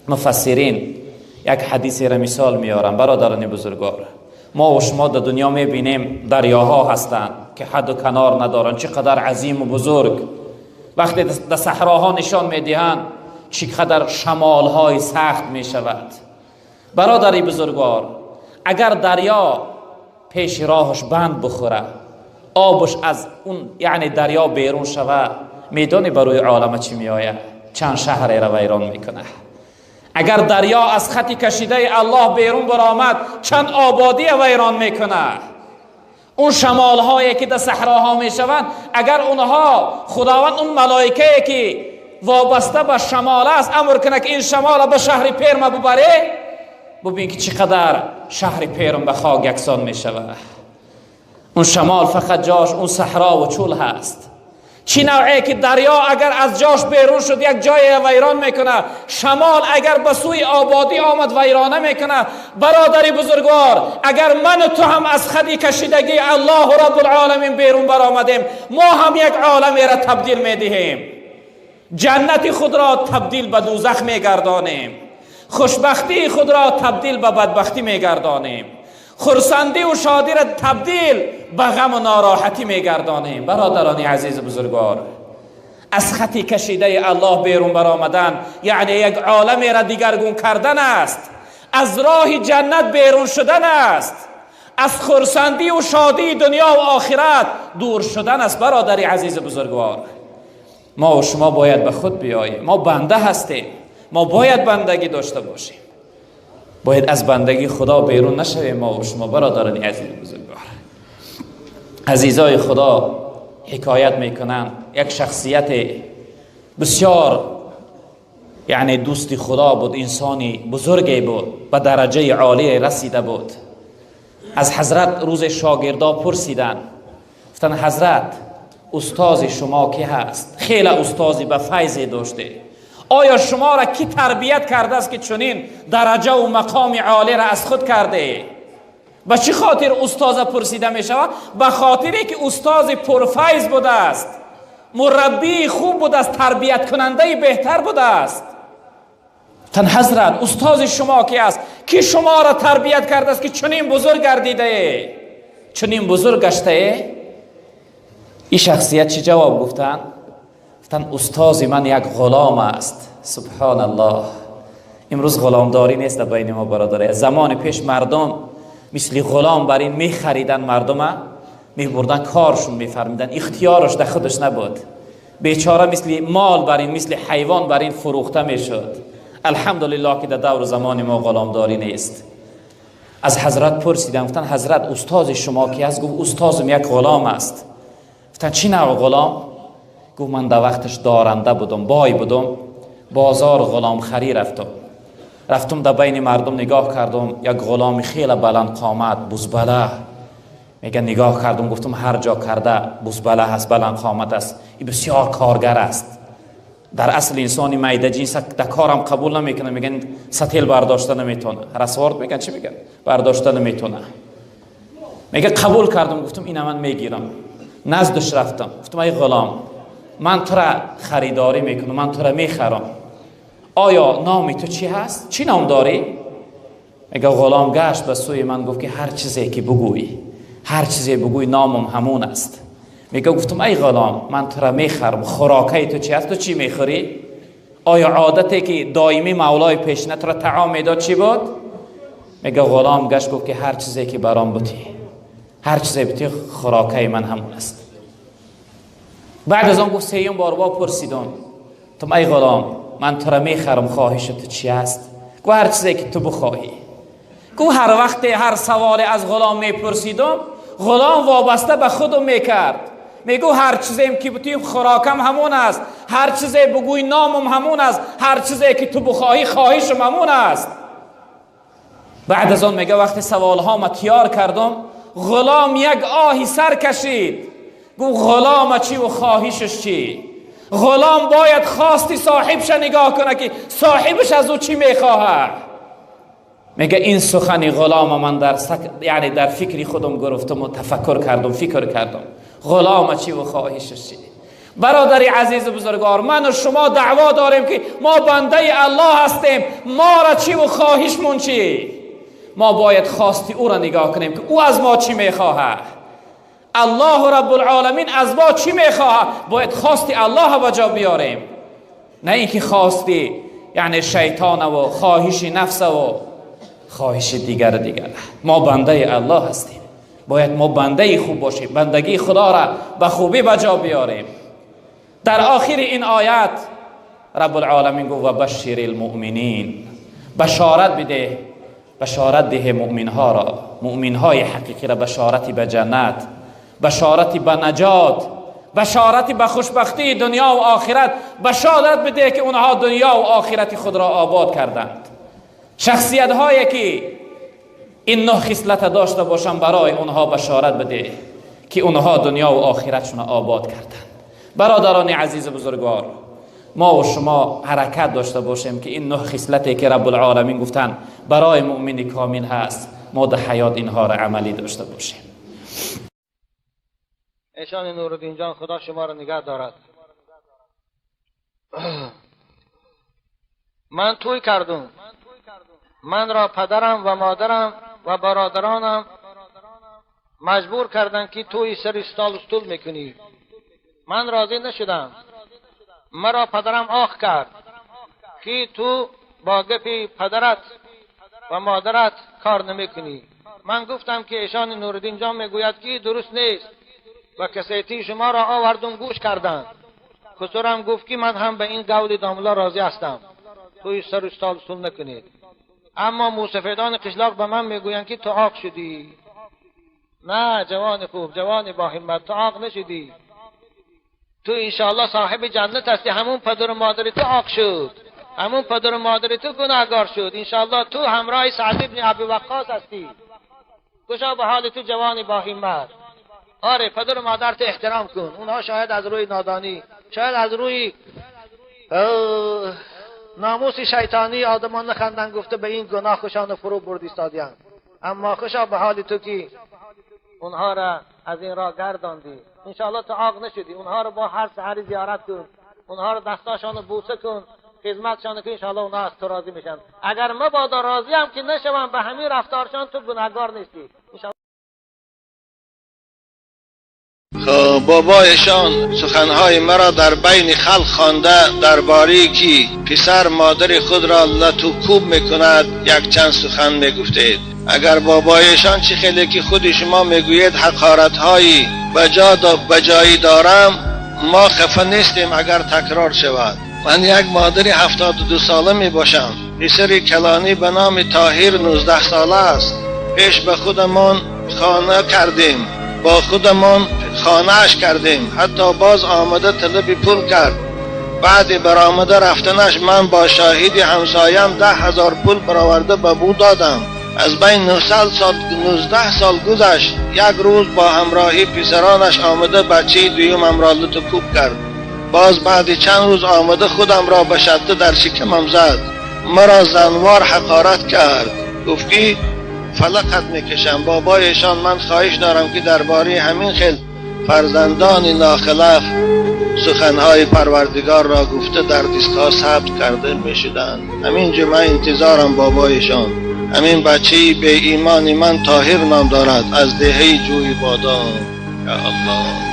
مفسرین یک حدیث را مثال میارن. برادران بزرگوار، ما و شما در دنیا میبینیم دریاها هستند که حد و کنار ندارن، چقدر عظیم و بزرگ. وقتی در صحراها نشان میدهند چقدر شمالهای سخت میشود. برادر بزرگوار، اگر دریا پیش راهش بند بخوره، آبش از اون یعنی دریا بیرون شود، میدونی بروی عالم چی میآید؟ چند شهر را ویران میکنه. اگر دریا از خطی کشیده الله بیرون برآمد، چند آبادی ویران میکنه. اون شمال هایی که در صحراها میشوند، اگر اونها خداوند اون ملائکه که وابسته به شمال است امر کنه که این شمال به شهر پرم ببره، ببین که چقدر شهر پرم به خاک یکسان میشود. اون شمال فقط جاش اون صحرا و چول هست. چی نوعی که دریا اگر از جاش بیرون شد یک جای ویران میکنه، شمال اگر به سوی آبادی آمد ویرانه میکنه. برادری بزرگوار، اگر من و تو هم از خدی کشیدگی الله رب العالمین بیرون برآمدیم، ما هم یک عالمی را تبدیل میدهیم. جنت خود را تبدیل به دوزخ میگردانیم، خوشبختی خود را تبدیل به بدبختی میگردانیم، خرسندی و شادی را تبدیل به غم و ناراحتی میگردانیم. برادران عزیز بزرگوار، از خطی کشیده الله بیرون برآمدن یعنی یک عالمی را دیگرگون کردن است، از راه جنت بیرون شدن است، از خرسندی و شادی دنیا و آخرت دور شدن است. برادر عزیز بزرگوار، ما و شما باید به خود بیاییم. ما بنده هستیم، ما باید بندگی داشته باشیم، باید از بندگی خدا بیرون نشویم. ما و شما برادران عزیز بزرگوار، عزیزای خدا حکایت میکنن یک شخصیت بسیار یعنی دوست خدا بود، انسانی بزرگی بود، به درجه عالی رسیده بود. از حضرت روز شاگردا پرسیدن، گفتن حضرت استاد شما کی هست؟ خیلی استادی به فیض داشته، آیا شما را کی تربیت کرده است که چنین درجه و مقام عالی را از خود کرده؟ به چی خاطر استاد پرسیده می شود؟ به خاطری که استاد پرفیض بوده است، مربی خوب بوده است، تربیت کننده بهتر بوده است. تن حضرت استاد شما کی است؟ ки шумо را تربیت کرده است که چنین بزرگ گردیده ای، چنین بزرگ گشته ای؟ این شخصیت چی جواب گفتن؟ گفتن استاد من یک غلام است. سبحان الله. امروز غلامداری نیست در بین ما برادره. زمان پیش مردم مثل غلام بر این میخریدن، مردم میبردن کارشون میفرمیدن، اختیارش در خودش نبود. بیچاره مثل مال بر این، مثل حیوان بر این فروخته میشد. الحمدلله که در دور زمان ما غلامداری نیست. از حضرت پرسیدن، گفتن حضرت استاد شما کی است؟ گفت استادم یک غلام است. گفتن چی نوع غلام؟ گفت من در وقتش دارنده بودم، بای بودم، بازار غلام خری رفتم در بین مردم نگاه کردم، یک غلام خیلی بلند قامت بزبله، میگه نگاه کردم گفتم هر جا کرده بزبله هست، بلند قامت است، این بسیار کارگر است. در اصل انسانی میده جنس در کارم قبول نمیکنه، میگن ستیل برداشته نمیتونه، رسوارد میگن چی میگن، برداشته نمیتونه. میگه قبول کردم، گفتم اینم من میگیرم. نزدش رفتم، گفتم ای غلام من تو را خریداری میکنم، من تو را میخرم، آیا نام تو چی هست؟ چی نام داری؟ میگه غلام گشت به سوی من گفت که هر چیزی که بگویی، هر چیزی بگویی نامم همون است. میگه گفتم ای غلام من تو را میخرم، خوراکه تو چی هست؟ تو چی میخوری؟ آیا عادتی که دائمی مولای پیشنه تو را طعام میداد چی بود؟ میگه غلام گشت گفت که هر چیزی که برام بودی، هر چیزی بودی خوراکه من همون است. بعد از آن گفت سیوم بار با پرسیدم، گفتم ای غلام من تو را میخرم، خواهش تو چی است؟ گفت هر چیزی که تو بخواهی. گفت هر وقت هر سوال از غلام میپرسیدم، غلام وابسته به خودم میکرد، میگو هر چیزی که بگویی خوراکم همون است، هر چیزی بگویی نامم همون است، هر چیزی که تو بخواهی خواهشم همون است. بعد از آن میگه وقتی سوالها ما تیار کردم، غلام یک آهی سر کشید، گفت غلام چی و خواهشش چی؟ غلام باید خواستی صاحبش نگاه کنه که صاحبش از او چی میخواهد. میگه این سخن غلام من در یعنی در فکری خودم گرفتم و تفکر کردم، فکر کردم غلام چی و خواهشش چی. برادر عزیز بزرگوار، من و شما دعوا داریم که ما بنده الله هستیم، ما را چی و خواهشمون چی؟ ما باید خواستی او را نگاه کنیم که او از ما چی میخواهد. الله رب العالمین از ما چی میخواهد؟ باید خواستی الله به جا بیاریم، نه اینکه خواستی یعنی شیطان و خواهش نفس و خواهش دیگر. ما بنده الله هستیم، باید ما بنده خوب باشیم، بندگی خدا را به خوبی به جا بیاریم. در آخر این آیت رب العالمین گفت و بشر المؤمنین، بشارت بده، بشارت ده مؤمن ها را، مؤمن های حقیقی را بشارتی به جنت، بشارتی به نجات، بشارتی به خوشبختی دنیا و آخرت، بشارت بده که اونها دنیا و آخرت خود را آباد کردند. شخصیت هایی که این نه خصلت داشته باشند برای اونها بشارت بده که اونها دنیا و آخرتشون آباد کردند. برادران عزیز بزرگوار، ما و شما حرکت داشته باشیم که این نه خصلتی که رب العالمین گفتن برای مؤمن کامل هست، ما در حیات اینها را عملی داشته باشیم. ایشان نورالدین جان، خدا شما را نگه دارد. من توی کردم، من را پدرم و مادرم و برادرانم مجبور کردند که توی سر استال استول میکنی. من راضی نشدم. مرا پدرم آخ کرد که تو با گپی پدرت و مادرت کار نمیکنی. من گفتم که ایشان نورالدین جان میگوید که درست نیست و کسیتی شما را آوردم گوش کردند. خسرم گفت که من هم به این قول داملا راضی هستم، توی سر استال استول نکنید. اما موسفیدان قشلاق به من میگویند که تو عاق شدی. نه جوان خوب، جوان با همت، تو عاق نشدی، تو انشاءالله صاحب جنت هستی. همون پدر و مادر تو عاق شد، همون پدر و مادر تو گناهگار شد. انشاءالله تو همراه سعد ابن ابی وقاص هستی. خوشا به حال تو جوان با همت. آره پدر و مادر تو احترام کن. اونها شاید از روی نادانی، شاید از روی ناموس شیطانی آدمان نخندن، گفته به این گناه خوشان فرو بردی استادیان. اما خوشا به حال تو که اونها را از این راه گرداندی. انشاءالله تو عاق نشدی. اونها رو با هر سحری زیارت کن، اونها رو دستاشان رو بوسه کن، خدمتشان کنی، ان اونا از تو راضی میشن. اگر مبادا راضی هم که نشوم به همین رفتارشان، تو گناهگار نیستی. خب بابایشان سخنهای مرا در بین خلق خوانده درباره که پسر مادر خود را لتو کوب میکند یک چند سخن میگفتید. اگر بابایشان چه خیلی که خود شما میگویید حقارتهایی بجایی دارم، ما خفه نیستیم اگر تکرار شود. من یک مادر 72 ساله می باشم. پسر کلانی به نام طاهر 19 ساله است. پیش به خودمان خانه کردیم، با خودمان خانه‌اش کردیم، حتی باز آمده طلب پول کرد. بعد برآمده رفتنش من با شاهد همسایم 10,000 پول برآورده به او دادم. از بین 19 سال گذشت. یک روز با همراهی پسرانش آمده بچه دویمم را لت و کوب کرد. باز بعد چند روز آمده خودم را به شده در شکمم زد، مرا زنوار حقارت کرد، گفت که فلقت میکشم. بابایشان من خواهش دارم که درباره همین خیل فرزندان ناخلف سخنهای پروردگار را گفته در دیسک‌ها ثبت کرده میشدند. همین جمعه انتظارم بابایشان. همین بچه بی ایمان من طاهر نام دارد، از دهه جوی بادام. یا الله،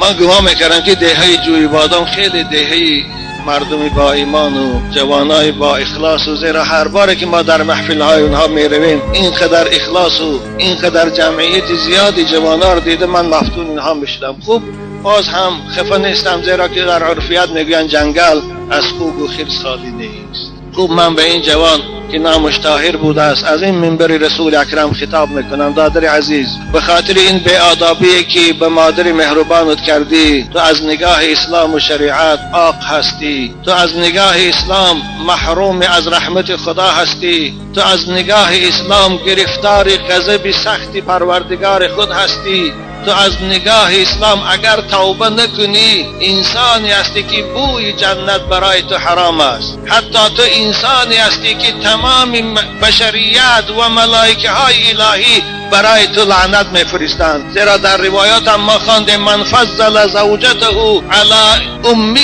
من گمان میکردم که دهه جوی بادام خیلی دهه مردمی با ایمان و جوانای با اخلاص و زیرا هر باری که ما در محفل های اونها می رویم اینقدر اخلاص و اینقدر جمعیت زیادی جوانا رو دیده من مفتون اینها می شدم. خوب باز هم خفه نیستم، زیرا که در عرفیت میگویند جنگل از خوگ و خرس خالی نیست. خوب من به این جوان که نامش طاهر بوده است از این منبر رسول اکرم خطاب میکنم. دادر عزیز، به خاطر این بی‌آدابی که به مادر مهربانت کردی، تو از نگاه اسلام و شریعت عاق هستی، تو از نگاه اسلام محروم از رحمت خدا هستی، تو از نگاه اسلام گرفتار غضب سخت پروردگار خود هستی، تو از نگاه اسلام اگر توبه نکنی انسانی هستی که بوی جنت برای تو حرام است. حتی تو انسانی هستی که تمام بشریت و ملائکه های الهی برای تو لعنت میفرستند. زیرا در روایات هم ما خواندیم من فضل زوجته علی امه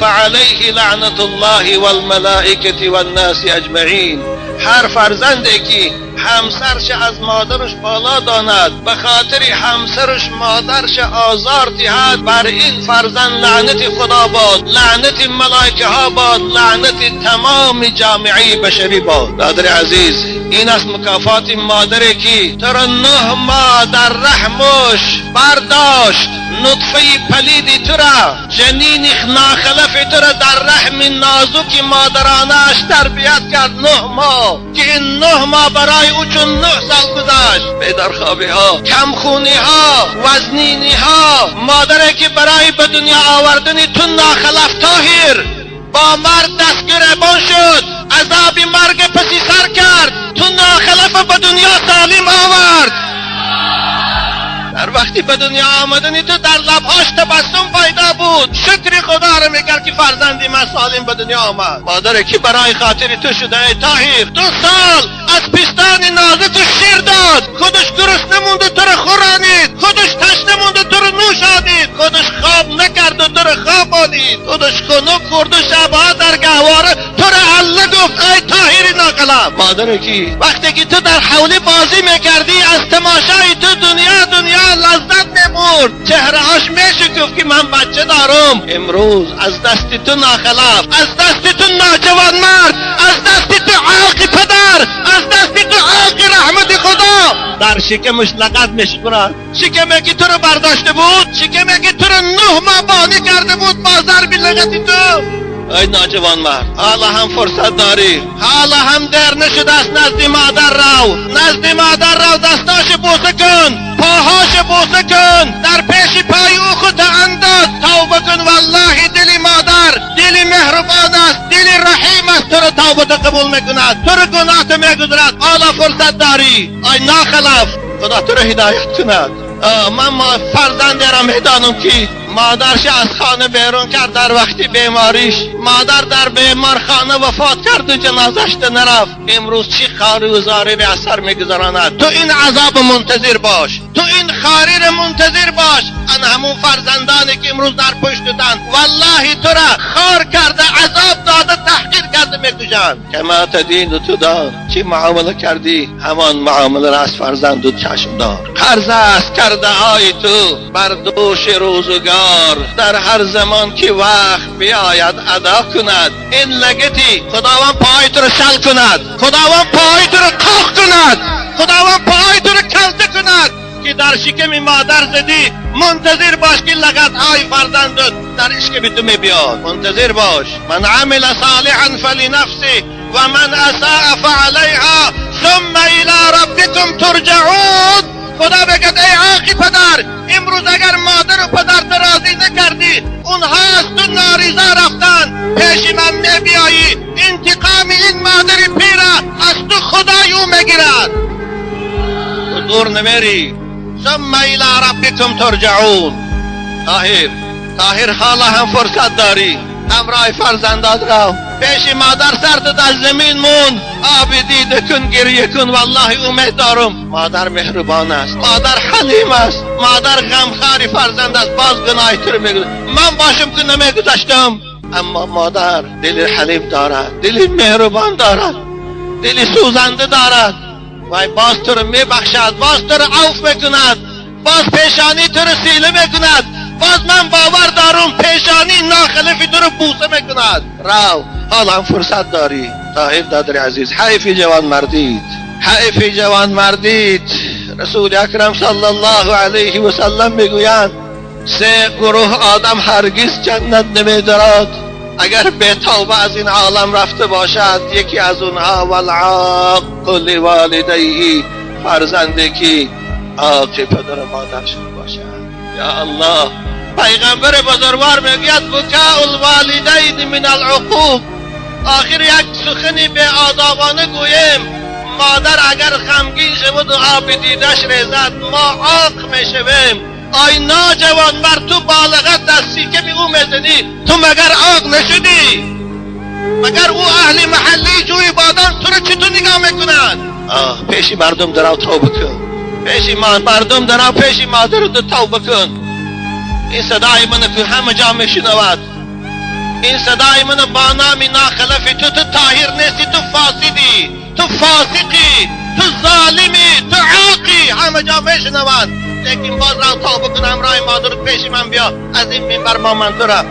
فعلیه لعنت الله والملائکه والناس اجمعین. هر فرزندی که همسرش از مادرش بالا داند، به خاطر همسرش مادرش آزار دهد، بر این فرزند لعنت خدا باد، لعنت ملائکه ها باد، لعنت تمام جامعه بشری باد. دادر عزیز، این است مکافات مادری که تو را 9 ماه در رحمش برداشت، نطفه پلید تو را، جنین ناخلف تو را در رحم نازک مادرانش تربیت کرد 9 ماه، که این 9 ماه برای او چون 9 سال گذشت. بیدارخوابی ها، کمخونی ها، وزنینی ها، مادری که برای به دنیا آوردن تو ناخلف طاهر با مرد دست گریبان شد، عذاب مرگ پسی سر کرد، تو ناخلف به دنیا سالم آورد. در وقتی به دنیا آمدنی تو در لبهاش تبسم پیدا بود، شکر خدا رو میکرد که فرزندی من سالم به دنیا آمد. مادری که برای خاطر تو شده ای طاهر، 2 سال از پستان نازه تو شیر داد، خودش گرسنه مونده تو رو خورانید، خودش تشنه مونده تو رو نوشانید، خودش خواب نکرد و تو رو خواب آنید، خودش خنک خورد و شبها در گهواره تو رو الله گفت ای طاهر ناقلم. مادری که وقتی که تو در حولی بازی میکردی از تماشای تو دنیا دنیا لذت میبرد، چهرهاش میشکفت که من بچه دارم. امروز از دست تو ناخلف، از دست تو ناجوان مرد، از دست تو عاق پدر، از دست تو عاق رحمت خدا در شکمش لغت میشکرد. شکمی که تو رو برداشته بود، شکمی که تو رو 9 ماه بانی کرده بود با ضرب لغت تو. ای ناجوان مرد، حالا هم فرصت داری، حالا هم دیر نشده است. نزد مادر رو، نزد مادر رو، دستاش بوسه کن، پاهاش بوسه کن، در پیش پای او خود انداز، توبه کن. والله دل مادر دل مهربان است، دل رحیم است، تو رو توبه قبول میکند، تو رو گناه تو میگذرد. حالا فرصت داری ای ناخلف، خدا تو رو هدایت کند. من فرزند را میدانم که مادرش از خانه بیرون کرد در وقتی بیماریش، مادر در بیمارخانه وفات کرد و جنازش نرفت. امروز چی خاری و زاری را اثر میگذراند. تو این عذاب منتظر باش، تو این خاری را منتظر باش. ان همون فرزندانی که امروز در پشت تن والله تو را خار کرده، عذاب میکشند. کما تدین تدان، چی معامله کردی همان معامله را از فرزند و چشم دار. قرض است کرده های تو بر دوش روزگار، در هر زمان که وقت بیاید ادا کند. این لگتی خداوند پای تو رو شل کند، خداوند پای تو رو قاق کند، خداوند پای تو رو کلته کند که در شکم مادر زدی. منتظر باش که لغت های فرزندت در اشک تو میبیاد. منتظر باش. من عمل صالحا فلنفسه و من اساء فعلیها ثم الى ربکم ترجعون. خدا بگد ای عاقی پدر، امروز اگر مادر و پدر راضی نکردی، اونها از تو ناریزا رفتن، پیش من میبیایی، انتقام این مادر پیره از تو خدای او میگیرد. تو دور نمیری. ثم الى ربکم ترجعون. طاهر، طاهر حالا هم فرصت داری، همراه فرزندات رو پیش مادر سرت در زمین مون، آب دیده کن، گریه کن. والله امید دارم مادر مهربان است، مادر حلیم است، مادر غمخوار فرزند است. باز گناه تو رو میگذارم، من باشم که نمیگذاشتم، اما مادر دل حلیم دارد، دل مهربان دارد، دل سوزنده دارد. وای باز تو رو میبخشد، باز تو رو عفو میکند، باز پیشانی تو رو سیله میکند، باز من باور دارم پیشانی ناخلفی تو رو بوسه میکند. رو حالا هم فرصت داری. طاهر دادر عزیز، حیف جوان مردید، حیف جوان مردید. رسول اکرم صلی الله علیه و سلم میگویند سه گروه آدم هرگز جنت نمیدارد اگر به توبه از این عالم رفته باشد. یکی از اونها والعاق لوالدیه، فرزندی که عاق پدر و مادرش باشد. یا الله، پیغمبر بزرگوار میگوید بکاء الوالدین من العقوق. آخر یک سخنی به آدابانه گوییم، مادر اگر غمگین شود و آب دیدش ریزد ما عاق میشویم. آی ناجوان مر، تو بالغت در سیکم او میزنی، تو مگر عاق نشدی؟ مگر او اهل محلی جوی بادام تو رو چطور نگاه میکنند؟ آه، پیش مردم درو توبه کن، پیش مردم درو، پیش مادر رو توبه کن. این صدای من که همه جا میشنود، این صدای من با نام ناخلفی تو، تو طاهر نیستی، تو فاسدی، تو فاسقی، تو ظالمی، تو عاقی، همه جا میشنوند. لیکن باز را توبه کن، همراه مادر پیش من بیا، از این منبر با من تو را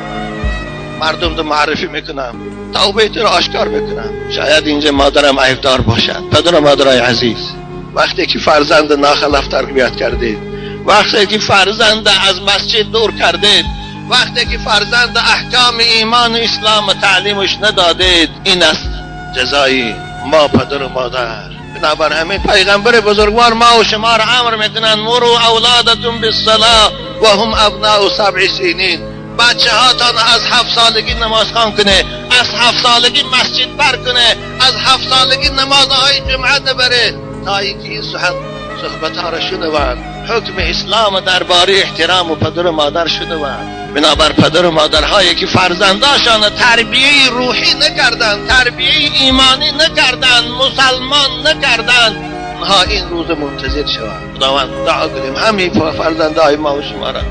مردم تو معرفی میکنم، توبه تو را آشکار میکنم. شاید اینجا مادرم عیبدار باشد. پدر و مادرای عزیز، وقتی که فرزند ناخلف تربیت کردید، وقتی که فرزند از مسجد دور کردید، وقتی که فرزند احکام ایمان و اسلام و تعلیمش ندادید، این است جزای ما پدر و مادر. بنابر همین پیغمبر بزرگوار ما و شما را امر میکنند مروا اولادتون بالصلاه و هم ابناء 7 سنین. بچه هاتان از 7 سالگی نماز خوان کنه، از 7 سالگی مسجد بر کنه، از 7 سالگی نمازهای جمعه نبره، تا اینکه این صحبت ها را شنوند، حکم اسلام درباره احترام و پدر و مادر شنوند. بنابر پدر و مادرهایی که فرزنداشان تربیه روحی نکردند، تربیه ایمانی نکردند، مسلمان نکردند، آنها این روز منتظر شوند. خداوند دعا کنیم همین فرزندهای ما و شما را،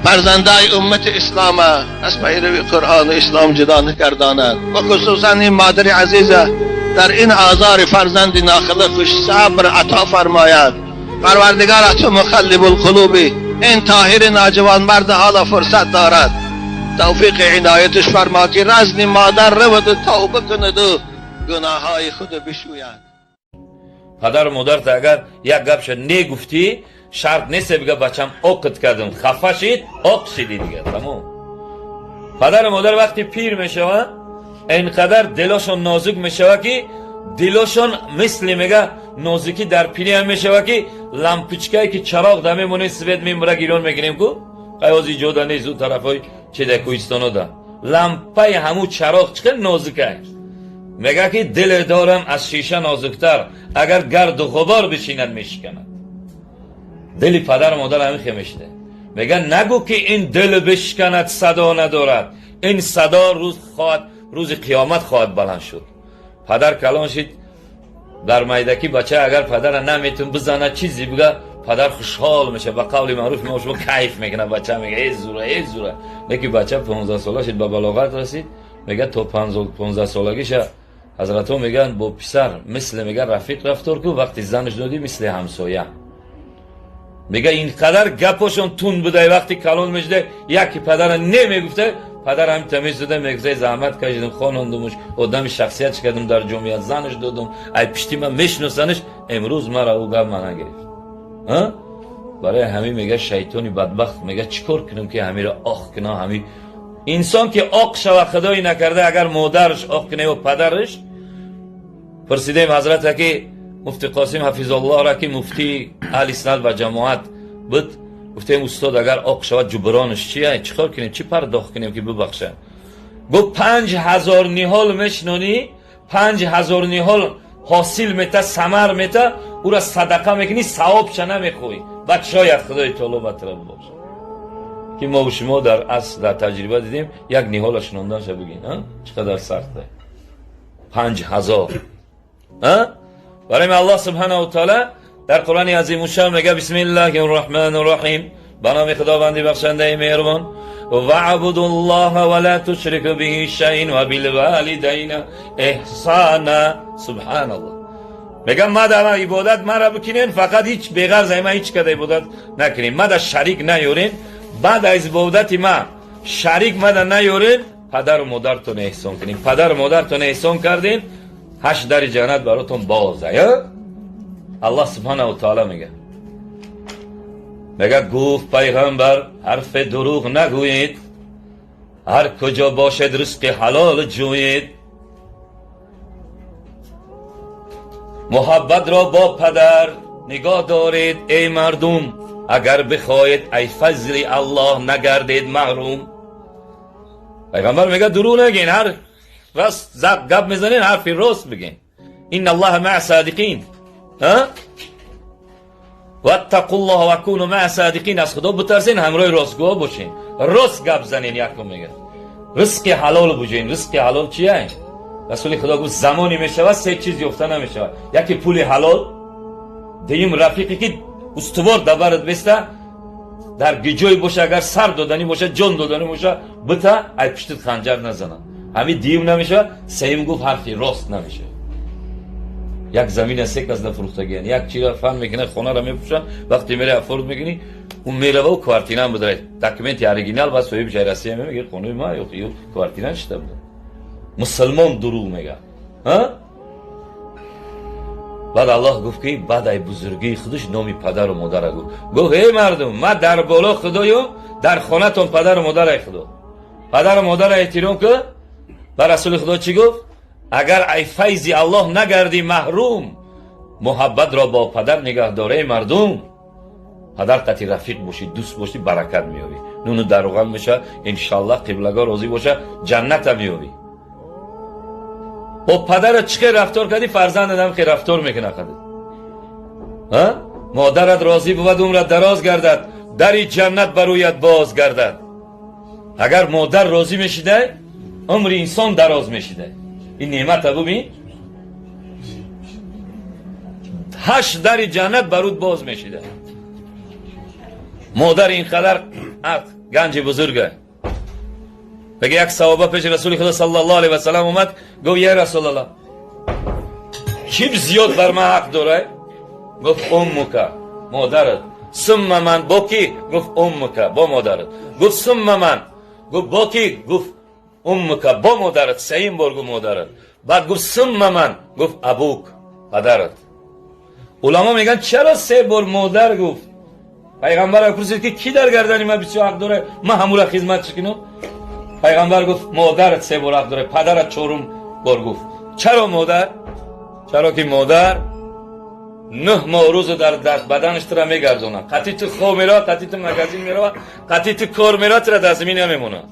فرزندهای امت اسلام از پیروی قرآن و اسلام جدا نکرداند، و خصوصا این مادر عزیزه در این آزار فرزند ناخلفش صبر عطا فرماید. پروردگار تو مخلب القلوبی، این طاهر ناجوان مرد حالا فرصت دارد، توفیق عنایتش فرما که رزن مادر رود و توبه کند و گناههای خود بشوید. پدر و مادرت اگر یک گپش نگفتی، شرط نیست بگه بچم عقد کردم، خفه شید، عق شدی دیگه، تمام. پدر و مادر وقتی پیر میشوند اینقدر دلاشون نازک میشوه که دلاشون مثل میگه نازکی در پیری هم میشوه که لامپچکایی که چراغ دمه مونه свет میمره گیرون میگیریم کو قیازی جدا نیست اون طرفای چه در کوهستانو ده لامپای همو چراغ چقدر نازکه. میگه که دل دارم از شیشه نازکتر، اگر گرد و غبار بشیند میشکند. دل پدر و مادر همین خمیشته. میگه نگو که این دل بشکند صدا ندارد، این صدا روز خواهد، روز قیامت خواهد بلند شد. پدر کلان شد در میدکی بچه اگر پدر نمیتون بزنه چیزی بگه، پدر خوشحال میشه، به قول معروف ما شما کیف میکنه. بچه میگه ای زوره ای زوره. لیکن بچه 15 ساله شد به بلاغت رسید، میگه تا 15 سالگیش Ҳазратҳо мегӯянд, бо писар мисли, мега, рафиқ рафтор ку, вақти занаш додӣ, мисли ҳамсоя. Мега, ин қадар гапошон тунд будай, вақти калон мешудай, яки падара не мегуфта, падар ҳам тамиз дода, мегуфта: заҳмат кашидам, хонондумуш, одами шахсият кардам дар ҷомеа, занаш додум, ай пишти ман мешиносанаш, имрӯз мара ӯ гап мана гирифт. Барои ҳамин, мега, шайтони бадбахт мега, чӣ кор кунам, ки ҳамиро оқ кунам? Ҳами инсон ки оқ шава, худои накарда, агар модараш оқ куна ё падараш. Пурсидем ҳазрата, ки муфти Қосим ҳафизаллоҳра, ки муфтии аҳли суннат ва ҷамоат буд, гуфтем: устод, агар оқ шавад, ҷубронаш чия? Чӣ кор кунем, чӣ пардохт кунем, ки бибахша? Гуфт: 5000 ниҳол мешинонӣ, 5000 ниҳол ҳосил мета, самар мета, ӯра садақа мекунӣ, савобша намехоҳӣ, баъд шояд Худои таоло ба тара бибахшад. Ки мо шумо дар асл, дар таҷриба дидем, як ниҳола шинонданша бигин, чӣ қадар сахта, 5000. Барои Аллоҳ субҳанаҳу таала дар Қуръони азимушшаън мега: бисмиллаҳи рраҳмани рраҳим, ба номи Худованди бахшандаи меҳрубон, واعبدوا الله ولا تشركوا به شيئا وبالوالدين إحسانا. Субҳаналлоҳ. Мегам, мада ибодат мара бикунен, фақат ҳеҷ беғарз ма ҳеҷ када ибодат накунем, мада шарик наёрен, баъд аз ибодати ма шарик мада наёрен, падару модартон эҳсон кунем. Падару модартон эҳсон карден, ҳашт дари ҷаннат баротон боза. Аллоҳ субҳанаву таала мега: гуфт пайғамбар: ҳарфи дурӯғ нагӯед, ҳар куҷо бошед, ризқи ҳалол ҷӯед, муҳаббатро бо падар нигоҳ доред, эй мардум, агар бихоҳед ай фазли Аллоҳ нагардед маҳрум. Пайғамбар мега: дурӯғ нагин, ҳар рост гап мезанен, ҳарфи рост бигин. إن الله مع الصادقين. واتقوا الله وكونوا مع الصادقين. Аз Худо битарсен, ҳамроҳи ростгӯ бошен, рост гап занен. Якум, мега, ризқи ҳалол буҷен. Ризқи ҳалол чия? Расули Худо гуфт: замоне мешавад, се чиз ёфта намешавад: яке пули ҳалол, дуюм рафиқе ки устувор дабарат беста, дар гиҷое боша, агар сар доданӣ боша, ҷон доданӣ боша, бита ай пуштит ханҷар назанад, ҳамин дуюм намешавад. Сеюм, гуфт, ҳарфи рост намешавад. Як замина се кас нафурӯхтагиян, як чира фан мекунад, хонара мепӯшанд, вақте мере афорд мекунӣ, ӯ мерава, ӯ квартираам бидарад, документи оригинал ба соҳиби шай Россия мега, хонаи ма ё квартира шида буда. Мусулмон дурӯғ мега. Баъд Аллоҳ гуфт, ки баъд ай бузургии худаш номи падару модара гуфт. Гуфт: эй мардум, ма дар боло Худоём, дар хонатон падару модарай Худо, падару модара эҳтиром ку. Ба Расули Худо чӣ гуфт? Агар ай файзи Аллоҳ нагардӣ маҳрум, муҳаббатро бо падар нигаҳ дораи мардум. Падар қати рафиқ бошӣ, дӯст бошӣ, баракат меёбӣ, нуну даруған меша, иншаллоҳ, қиблагоҳ розӣ боша, ҷанната меёбӣ. Бо падарат чӣ хел рафтор кардӣ, фарзандат ҳам хел рафтор мекунад қадат. Модарат розӣ бувад, умрат дароз гардад, дари ҷаннат бар рӯят боз гардад. Агар модар розӣ мешидай, умри инсон дароз мешидай. Ин неъмата бубин, ҳашт дари ҷаннат бар рӯд боз мешида. Модар ин қадар ганҷи бузурга. Мега, як саҳоба пеши Расули Худо саллаллоҳу алайҳи васаллам омад, гуфт: я Расулаллоҳ, кӣ зиёд бар ман ҳақ дорад? Гуфт: أمك, модарат. ثم من, бо кӣ? Гуфт: أمك, бо модарат. Гуфт: ثم من. Гуфт: бо кӣ? Гуфт: أمك, бо модарат. Сеюм бор гуфт модарат. Баъд гуфт: ثم من. Гуфт: أبوك, падарат. Уламо мегӯянд, чаро се бор модар гуфт? Пайғамбар пурсид, ки кӣ дар гардани ман бисёр ҳақ дорад, ман ҳамура хизмат чӣ кунам? Пайғамбар гуфт: модарат се бор ҳақ дорад, падарат чорум бор гуфт. Чаро модар? Чаро ки модар 9 моҳ рӯзу дар баданаш тура мегардонад, қатъи ту хоб меравад, қатъи ту магазин меравад, қатъи ту кор меравад, тура дар замин намемонад.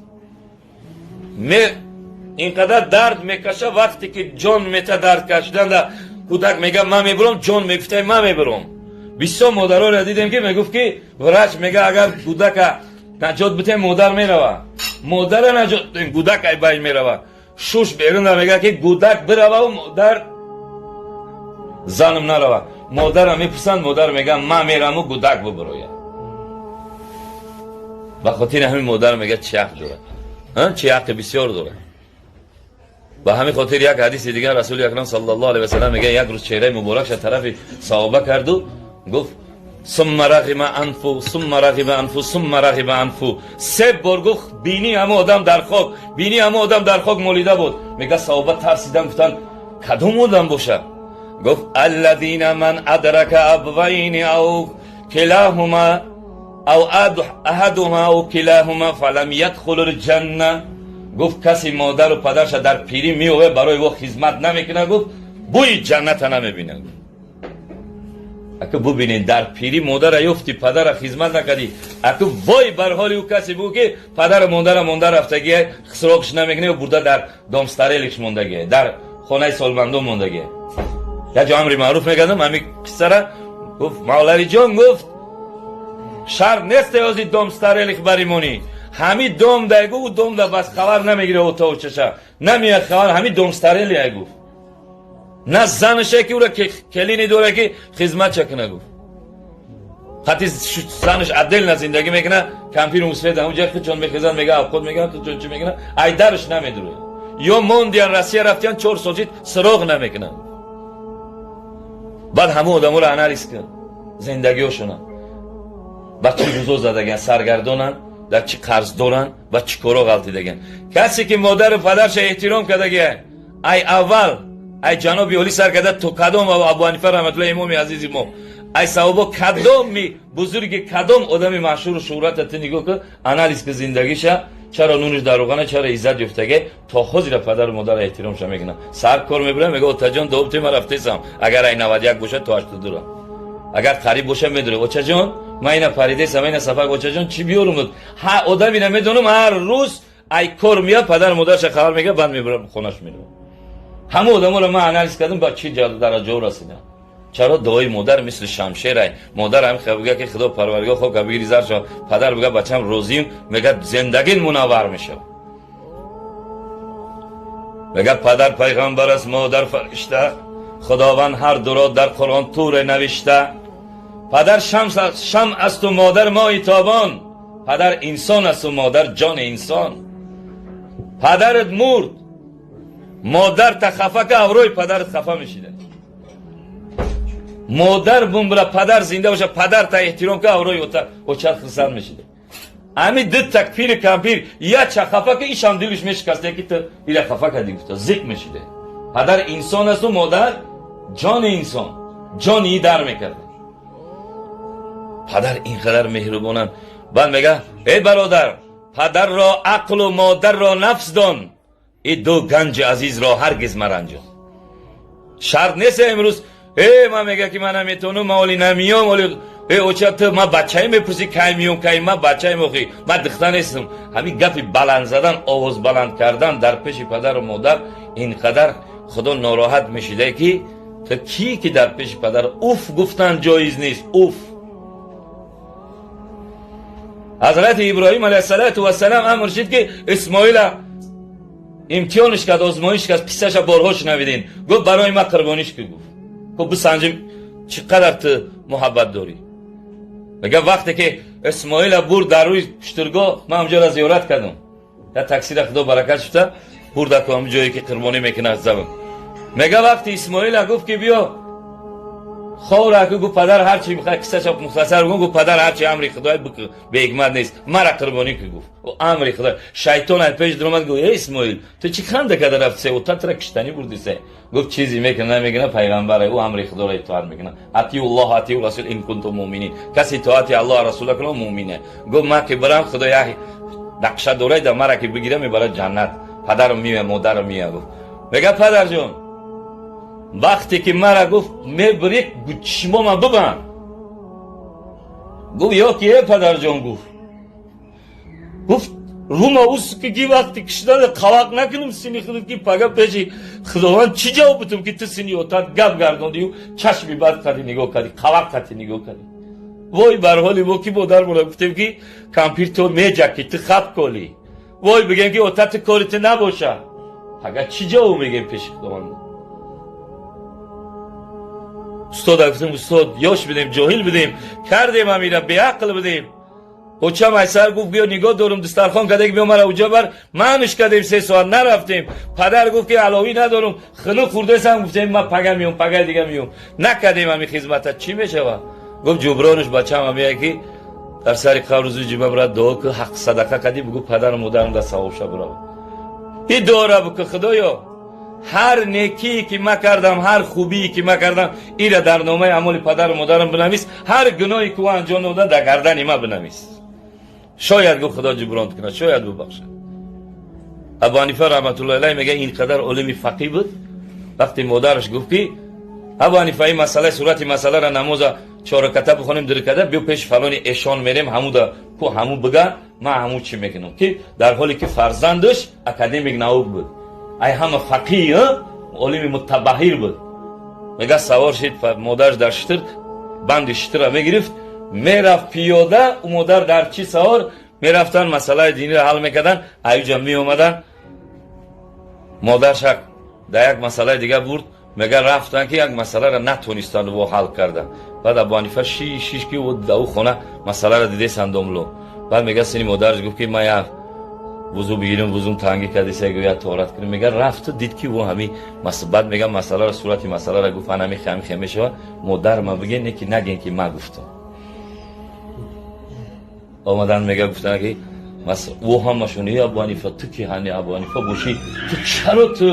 Инқадар дард мекаша, вақте ки ҷон мета, дард кашидан да кӯдак мега: ман мебурам, ҷон мегуфтай, ман мебурам. Бисёр модароро дидем, ки мегуфт, ки врач мега, агар кӯдака наҷот битем, модар мерава, модара наҷот битем, кӯдак ай байн мерава. Шуш берунда мега, ки кӯдак бирававу модар занам нарава. Модара мепурсанд, модар мега: ман мераму кӯдак бубурояд. Ба хотири ҳамин модар, мега, чӣ ҳақ дорад, чӣ ҳаққи бисёр дорад. Ба ҳамин хотир як ҳадиси дигар Расули Акрам саллаллоҳу алайҳи васаллам мегӯяд, як рӯз чеҳраи муборакша тарафи саҳоба карду гуфт: сумма рағима анфу, сумма рағима анфу, сумма рағима анфу. Се бор гуфт, бини ҳама одам дар хок, бини ҳама одам дар хок молида буд. Мега, саҳоба тарсидан, гуфтанд: кадом одам бошад? Гуфт: аллазина ман адрака абвайни ав килаҳума ав аҳадуҳума ав килаҳума фалам ядхулу лҷанна. Гуфт, каси модару падарша дар пирӣ меове, барои ӯ хизмат намекунад, гуфт, бӯи ҷанната намебинад. Аку бубинед, дар пирӣ модара ёфти, падара хизмат накардӣ, аку вой бар ҳоли ӯ касе бу, ки падару модара монда рафтагия, хисроқш намекунад, бурда дар дом престарелых мондагия, дар хонаи солмандон мондагия. Як ҷо амри маъруф мекардам, ҳамин қиссара гуфт мавлавиҷон. Гуфт, шарт нест ози дом престарелых баримонӣ, ҳами дом дай, гу, дом да бас хабар намегира, отавчаша намеяд хабар, ҳами дом престарелых, гуфт, на заныше ки ура келини дора, ки хизматча куна, гуфт, хати занаш отдельно зиндагӣ мекуна, кампиру мусфед ҳамунҷа худчон мехезанд, мега авқот меган, худчон чӣ мекуна, айдарш намедурояд. Ё мондиян, Россия рафтиян, 4 сол шид, сироғ намекунанд. Баъд ҳамун одаморо анализ кун, зиндагиҳошона ба чӣ рӯзо задаган, саргардонанд, дар чӣ қарз доранд, ба чӣ коро ғалтидаган. Касе ки модару падарша эҳтиром кардагия, ай аввал ай ҷаноби олӣ сар карда то кадом Абу Ҳанифа раҳматулла, имоми азизи мо, ай саҳобо, кадоми бузурги, кадом одами машҳуру шӯҳрата ту нигоҳ кун, анализ ки зиндагиша, чаро нуниш дар руғана, чаро иззат ёфтаге, то ҳозира падару модара эҳтиромша мекунад. Сар кор мебурам, мега: отаҷон, добте ма рафтесам. Агар ай 91 бошад, то 82, агар қариб боша, медуре: очаҷон, ман ина паридесам, ина сафар, очаҷон, чӣ биёрум? Ҳа, одамина медонам, ҳар рӯз ай кор меяд, падару модарша хабар мегирад, баъд мебурам, хонаш меравад. Ҳама одаморо ман анализ кардам, ба чӣ дараҷао расидам? Чаро дуои модар мисли шамшерай? Модар ҳам бигӯяд, ки худо парвардигор хока бигири заршо, падар бигӯяд: бачам, розиюм, мегӯяд, зиндагин мунаввар мешавад. Мегӯяд, падар пайғамбар аст, модар фаришта, Худованд ҳар дуро дар Қуръон туре навишта. Падар шам асту модар моҳи тобон, падар инсон асту модар ҷони инсон. Падарат мурд, модарта хафа ка, аврои падарат хафа мешида. Модар бумбра, падар зинда боша, падарта эҳтиром ка, аврои очат хурсанд мешида. Ами дитта пири кампир яча хафа ка, ишам дилиш мешикаста, ки ту ира хафа кардӣ, гуфта зиқ мешида. Падар инсон асту модар ҷони инсон, ҷони и дар мекарда. Падар ин қадар меҳрубонанд. Баъд мега: эй бародар, падарро ақлу модарро нафс дон, и ду ганҷи азизро ҳаргиз маранҷон. Шарт нест имрӯз э ман мега, ки ман наметавонам, ман оли намиём, оли э оча, ту ман бачае мепурсӣ, кай миём, кай? Ман бачаем охи, ман дихта нестам. Ҳамин гапи баланд задан, овоз баланд кардан дар пеши падару модар, ин қадар Худо нороҳат мешида, ки ту кӣ, ки дар пеши падар уф гуфтан ҷоиз нест, уф. Ҳазрати Иброҳим алайҳиссалату вассалам амр шид, ки Исмоила имтиҳониш кард, озмоиш кард. Қиссаша борҳо шунавидем. Гуфт: барои ман қурбониш ки, гуфт, гуфт, бисанҷим, чӣ қадар ту муҳаббат дорӣ. Мега, вақте ки Исмоила бурд дар рӯи куштургоҳ, ман ҳамҷоро зиёрат кардам, я таксира худо баракат шуфта бурда ку ҳам ҷое ки қурбонӣ мекунад забн. Мега, вақти Исмоила гуфт, ки биё ховра ку, гуфт: падар, ҳарчи мехоҳад, қиссаша мухтасар гуфт, падар, ҳарчи амри худой, беҳикмат нест, мара қурбонӣ ку, гуфт, амри худой. Шайтон ай пеш дуромад, гуфт: эй Исмоил, ту чӣ ханда карда рафтисе, ота тура киштанӣ бурдисе? Гуфт: чизе мекуна, намекуна, пайғамбар, ӯ амри худоро итоат мекуна. Атиуллоҳ, атиу расул ин кунтум муъминин. Касе итоати Аллоҳ, расула куна, муъмине. Гуфт: ман ки барам, худо як нақша дорад, мара ки бигира, мебарад ҷаннат, падарам меоя, модарам меоя, гуфт. Мега, падарҷон, вақте ки мара, гуфт, мебири, чишмома бибанд, гуфт, ё ки э падарҷон, гуфт, рума ус ки вақти киштана қавақ накунам сини худат, ки пага пеши Худованд чӣ ҷавоб бутум, ки ту сини отат гап гардондию чашми бад қади нигоҳ кардӣ, қавақ қати нигоҳ кардӣ. Вой бар ҳоли мо, ки модармона гуфтем, ки кампир, то меҷаки, ту хаб колӣ. Вой, бигем, ки ота, ту кори ту набоша, пага чӣ ҷавоб мегем пеши Худованд? Устод, гуфтем: устод, ёш будем, ҷоҳил будем, кардем амира, беақл будем. Очам айсар гуфт биё нигоҳ дорум дастархон каде биё мара уҷа бар манш кадем 3 соат нарафтем. Падар гуфт ки аловӣ надорум хунук хӯрдесам гуфтем ман пага миём пага дига миём. Накадем ҳами хизмата чӣ мешавад? Гуфт ҷубронаш бачам ҳамия ки дар сари қабр рӯзи ҷумъа брат дуо ку ҳақ садақа кадӣ бугӯ падару модарам дар савобша бирава. И дуора буку худоё ҳар некие ки ма кардам ҳар хубие ки ма кардам ира дар номаи амоли падару модарам бинавис ҳар гуноҳе ки ӯ анҷом дода дар гардани ма бинавис. Шояд гуфт худо ҷуброн кунад шояд бубахшад. Абу Ҳанифа раҳматуллоҳи алайҳ мегӯяд ин қадар олими фақӣ буд вақте модараш гуфт ки Абу Ҳанифа ин масъалаи сурати масъаларо намоза 4 раката бихонем 2 раката биё пеши фалони эшон мерем ҳамуда ку ҳаму бига ман ҳаму чӣ мекунам ки дар ҳоле ки фарзандаш академик наук буд ай ҳама фақӣ олими мутабаҳир буд. Мега савор шид модараш дар шитр банди шитра мегирифт мерафт пиёда ӯ модар дар чӣ савор мерафтан масъалаи диниро ҳал мекардан аюҷа меомадан модарша дар як масъалаи дига бурд мега рафтан ки як масъаларо натонистанд во ҳал кардан. Баъд Абу Ҳанифа шиш ки дар ӯ хона масъаларо дидесанд домло. Баъд мега сини модараш гуфт ки ман як вузу бигирим вузум тангӣ кардеса гӯя тоҳорат кунем. Мега рафту дид ки ӯ ҳами баъд мега масъаларо сурати масъаларо гуфт ан ҳами ҳами хе мешавад модар ма бигӯ не ки нагӯен ки ма гуфтам. Омадан мега гуфтан ки ӯ ҳамашон эй Абу Ҳанифа ту ки ҳани Абу Ҳанифа бошӣ ту чаро ту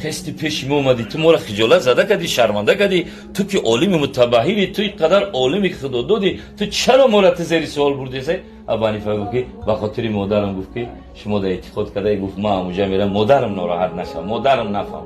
хести пеши мо омадӣ ту моро хиҷолат зада кардӣ шарманда кардӣ ту ки олими мутабаҳирӣ ту ин қадар олими ки худо додӣ ту чаро моро ту зери суол бурдеса? Абу Ҳанифа гуфт ки ба хотири модарам гуфт ки шумо дар эътиқод карда гуфт ман ҳамуҷа мерам модарам нороҳат нашав модарам нафаҳм.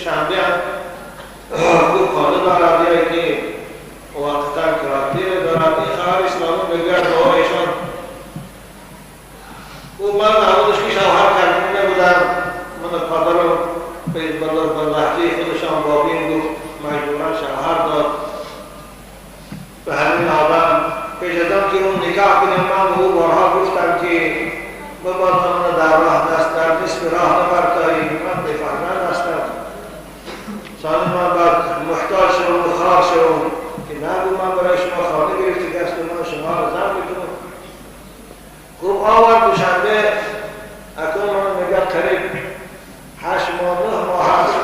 دوشنبه هم او خانه دارد یا که موقتا کراتیر دارد. این خواهر اسلامی میگوید بابایشان او من اولش که شوهر کرده نبودم، من پدرم به لحظه خودشان بابیم گفت مجبورا شوهر داد به همین آدم. پیش از آن که اون نکاح کنیم من او بارها گفتم که مبادا من در راه دست در نصف راه نبرتایی، من بفرمند هستم، ثانی من بعد محتاج شوم و خوار شوم که نگو من برای شما خانه گرفته که من شما را زن میکنم. خوب آورد دوشنبه، اکنون من میگه قریب 8 ماه 9 ماه هست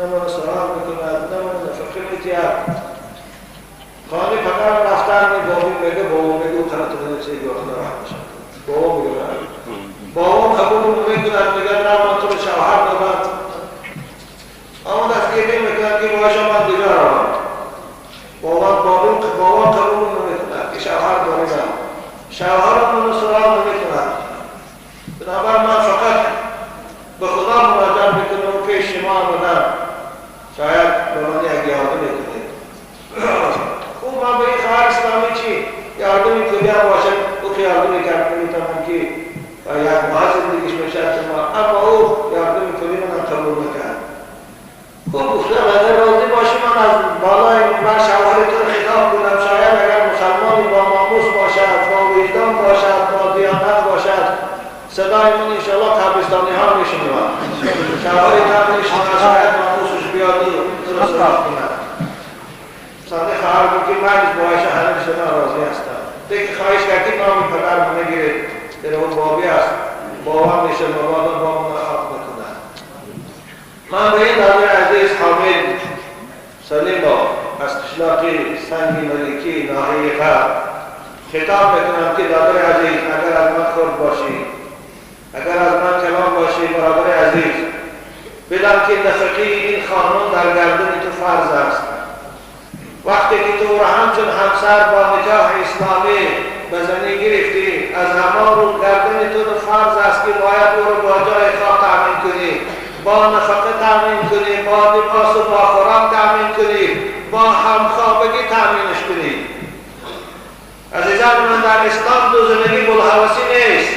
نه من سراغ میکند نه من نفقه میتید. خانه پدرم رفتن بابی میگه بابا میگه او طرف تو چه گفت ناراحت میشم. بابا میگه بابام قبول نمیکند، میگه نه من تو رو شوهر دادم. اما دستگیری میکند که باشم من دیگه روم. بابام قبول نمیکند که شوهر داریدم، شوهرم منو سراغ نمیکند. بنابر من فقط به خدا مراجعه میکنم و پیش شما آمدم، شاید به من یک یادم میکنید. خوب من به این خواهر اسلامی چی یاردمی کلی هم باشد، او که یاردمی کرد نمیتونم که یک ماه زندگیش باشد شما، اما او یاردمی کلی من قبول نکرد. خوب گفتم اگر راضی باشی من از بالای من شوهر تو رو خطاب کنم، شاید اگر مسلمانی با ناموس باشد، با وجدان باشد، با دیانت باشد، صدای من انشاءالله قبرستانی ها میشنوند، شوهر تو هم میشنوند، شاید ناموسش بیاد و تو رو سراغ کند. ساده خواهر بود که من با عایشه همه شما راضی هستم. دیگه خواهش کرد که نام پدر من نگیرید، در اون بابی است، بابا میشه مبادا با من خاک نکند. من به این دادر عزیز حامد سلیما از قشلاق سنگ ملکی ناحیه غرب خطاب میکنم که دادر عزیز اگر از من خرد باشی، اگر از من کلام باشی، برادر عزیز بدم که نفقه این خانم در گردن تو فرض است. وقتی که تو را همچون همسر با نکاح اسلامی به زنی گرفتی، از همان روز گردن تو فرض است که باید او را با جای خواب تأمین کنی، با نفقه تأمین کنی، با لباس و با خوراک تأمین کنی، با همخوابگی تأمینش کنی. عزیزان من در اسلام دو زندگی بلحوثی نیست،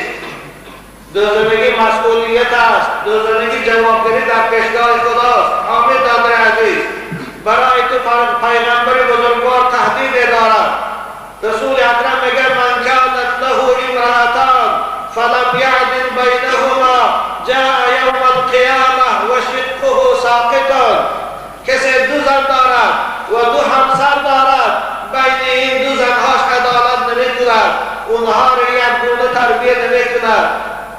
دو زندگی مسئولیت است، دو زندگی جوابگری در پیشگاه خداست. حامد دادر عزیز برای تو پیغمبر بزرگوار تهدید دارد. رسول اکرم میگه من کانت له امرأتان فلم یعدل بینهما جاء یوم القیامه و شقه ساقط. کسی دو زن دارد و دو همسر دارد، بین این دو زنهاش عدالت نمیکند، اونها را یک گونه تربیه نمیکند،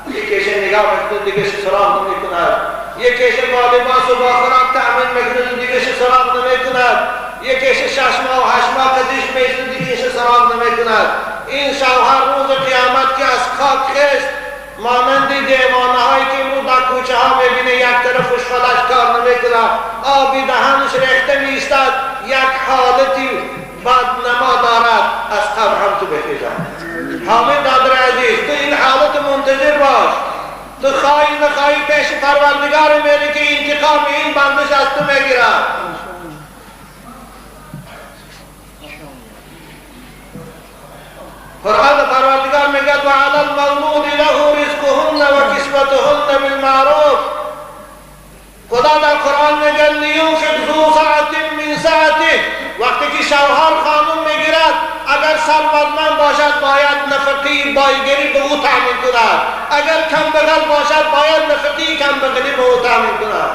یکیش نگاه میکند دیگهش سراغ نمیکند، یکیش با لباس و با خوراک تأمین میکند دیگهش سراغ نمیکند، یکیش 6 ماه و 8 ماه قدیش میزند دیگهش سراغ نمیکند. این شوهر روز قیامت که از خاک خست مانند دیوانه هایی که امروز در کوچه ها میبینه، یک طرفش فلج کار نمیکند، آبی دهنش ریخته میایستد، یک حالتی بدنما دارد، از قبر هم تو بخیزد. حامد دادر عزیز تو این حالت منتظر باش، تو خواهی نخواهی پیش پروردگار میری که انتقام این بندش از تو میگیرد. قرآن پروردگار میگه و علی المولود له رزقهن و کسوتهن بالمعروف. خدا در قرآن میگه لینفق ذو سعة من سعته. وقتی که شوهر خانم میگیرد اگر ثروتمند باشد باید نفقه بایگری به او تأمین کند، اگر کم بغل باشد باید نفقه کم بغلی به او تأمین کند.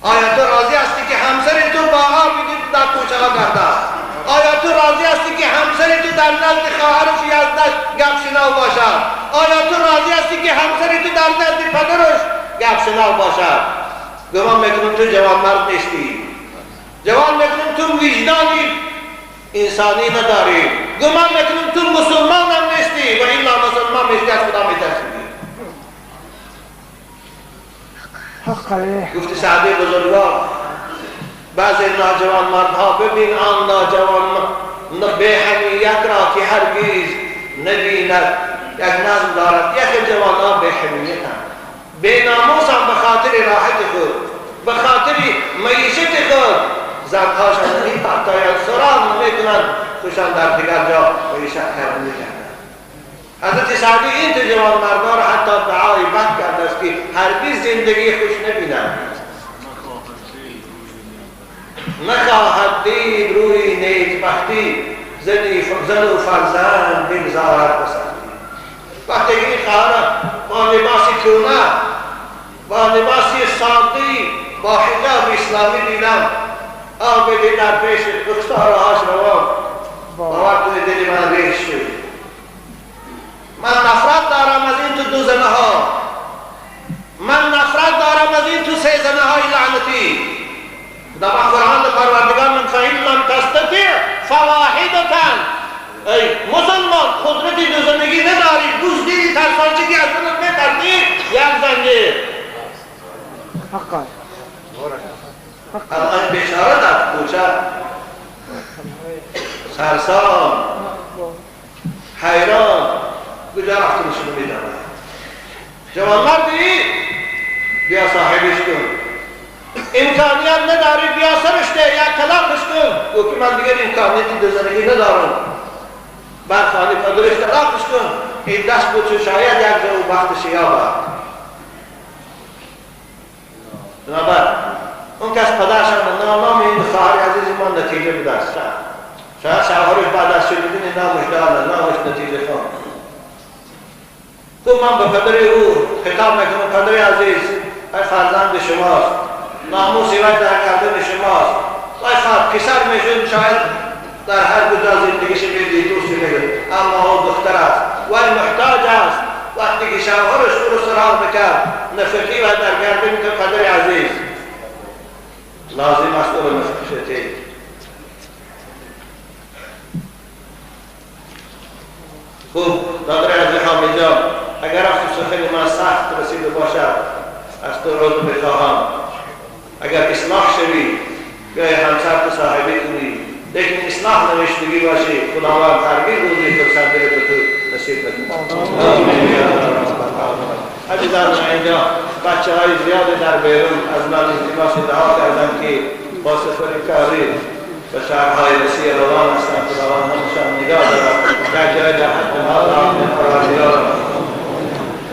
آیا تو راضی هستی که همسر تو با آب در کوچه ها گردد؟ آیا تو راضی هستی که همسر تو در نزد خواهرش یزدش گپ شنو باشد؟ آیا تو راضی هستی که همسر تو در نزد پدرش گپ شنو باشد؟ گمان میکنم تو جوانمرد نیستی، جوان میکنم تو وجدانی انسانی نداری، گمان میکنم تو مسلمان هم نیستی و الا مسلمان میشتی از خدا میترسیدی. گفت سعدی بزرگوار بعضی ناجوان مردها ببین آن ناجوان به حمیت را که هرگز نبیند. یک نظم دارد، یک جوان ها به حمیت هم به ناموس هم به خاطر راحت خود. به خاطر معیشت خود زنهاشان میپرتایند، سراغ نمیکنند، خوشان در دیگر جا معیشت کرده میگردند. حضرت سعدی این تو جوان مردان را حتی دعای بد کرده است که هرگز زندگی خوش نبینند. نخواهد دید روی نیکبختی، زن و فرزند بگذارد به سختی. وقتی که این خواهر با لباس کهنه، با لباس ساده، با حجاب اسلامی دیدم، آمده در پیش رخسارهاش روان، باور کنید دل من ریش شد. من نفرت دارم از این تو دو زنه ها، من نفرت دارم از این تو سه زنه های لعنتی. در قرآن پروردگار من فإن لم تستطع فواحدة. ای مسلمان قدرت دو زنگی نداری، بزدلی ترسانچگی از زنت میترسی، یک زنگی حقا الان بیچاره در کوچه سرسام حیران کجا رفتنشونو میداند. جوانمردی بیا صاحبش کن، امکانیت نداری بیا سرش ده، یک طلاقش کن. گفت که من دیگر امکانیت دو زندگی ندارم، برخوانی پدرش طلاقش کن. این دست بود چه شاید یک جا او وقتش یابد. بنابر اون کس پدرشان نام این خواهر عزیز ما نتیجه بوده است. شاید شوهرش بعد از شنیدن نامش دارد، نامش نتیجه خان. گفت من به پدر او خطاب میکنم، پدر عزیز ای فرزند شماست، ناموس وی در گردن شماست، ای پسر میشد شاید در هر کجا زندگیش میدید دوست میگرد، اما او دختر است وی محتاج است. وقتی که شوهرش او رو سراغ میکرد نفقی و در گردن میکرد، پدر عزیز لازم است او رو نفقه شدید. خوب دادر عزیز حامد جان، اگر از سخن من سخت رسیده باشد از تو عذر میخواهم. اگر اصلاح شوی بیای همسر تو صاحبی کنی، لیکن اصلاح نوشتگی باشی خداوند هرگز روزی فرصت دل تو نصیب نکند. عزیزان من اینجا بچه های زیاد در بیرون از من التماس دعا کردن که با سفر کاری به شهرهای وسیع روان هستند، خداوند همشان نگاه دارد، یک جای در حق ما پروردگار.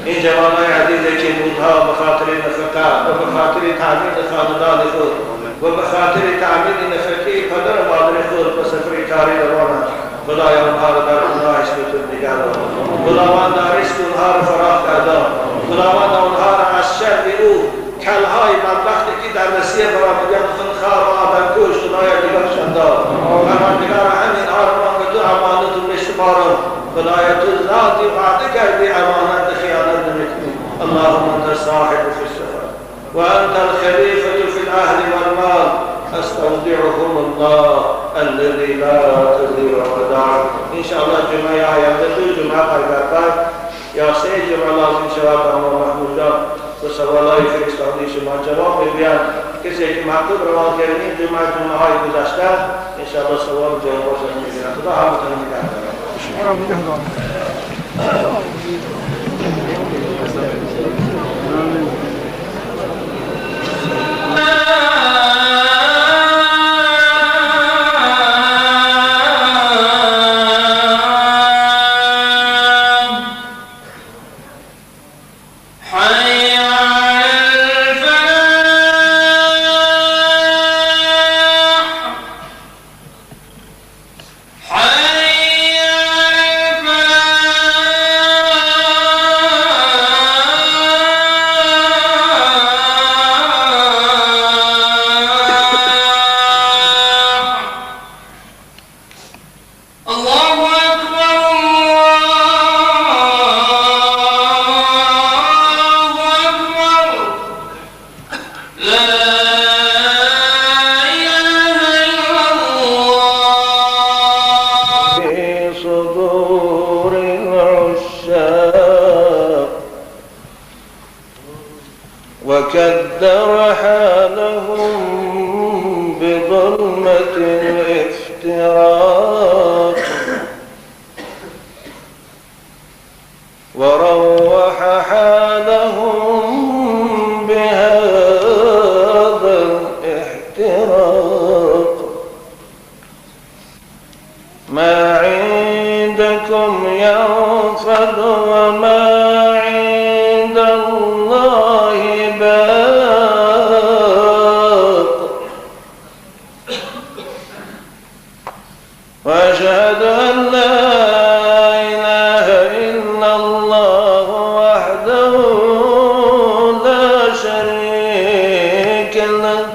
این جوانای عزیزی که روزها به خاطر نفقه و به خاطر تأمین خاندان خود و به خاطر تأمین نفقه پدر و مادر خود به سفر کاری روانند، خدایا آنها را در پناه تو نگه دار. خداوند رزق آنها را فراخ گردان. خداوند آنها را از شر او کلهای بدبختی که در مسیح برآمدند خونخوار و آدمکش خدایا نگاهشان دار. پروردگار همین آرمان به تو امانت میسپارم. خدایا تو ذاتی وعده کردی امانت خیانت نمیکنی. اللهم انت الصاحب في السفر وانت الخلیفة في الاهل والمال استودعهم الله الذي لا تضيع ودائعه. ان شاء الله جمعه آینده دو جمعه پای در پای یا سه جمعه لازم شود اما محمود جان به سوالای فرستادی شما جواب میگویند. کسی که مکتوب روان کردیم جمعه جمعه های گذشته ان شاء الله سوال جوابشان میگیرند. خدا همتون نگه دارد. حي على الفلاح. ما عندكم ينفد وما عند الله باق. وأشهد أن لا إله إلا الله وحده لا شريك له،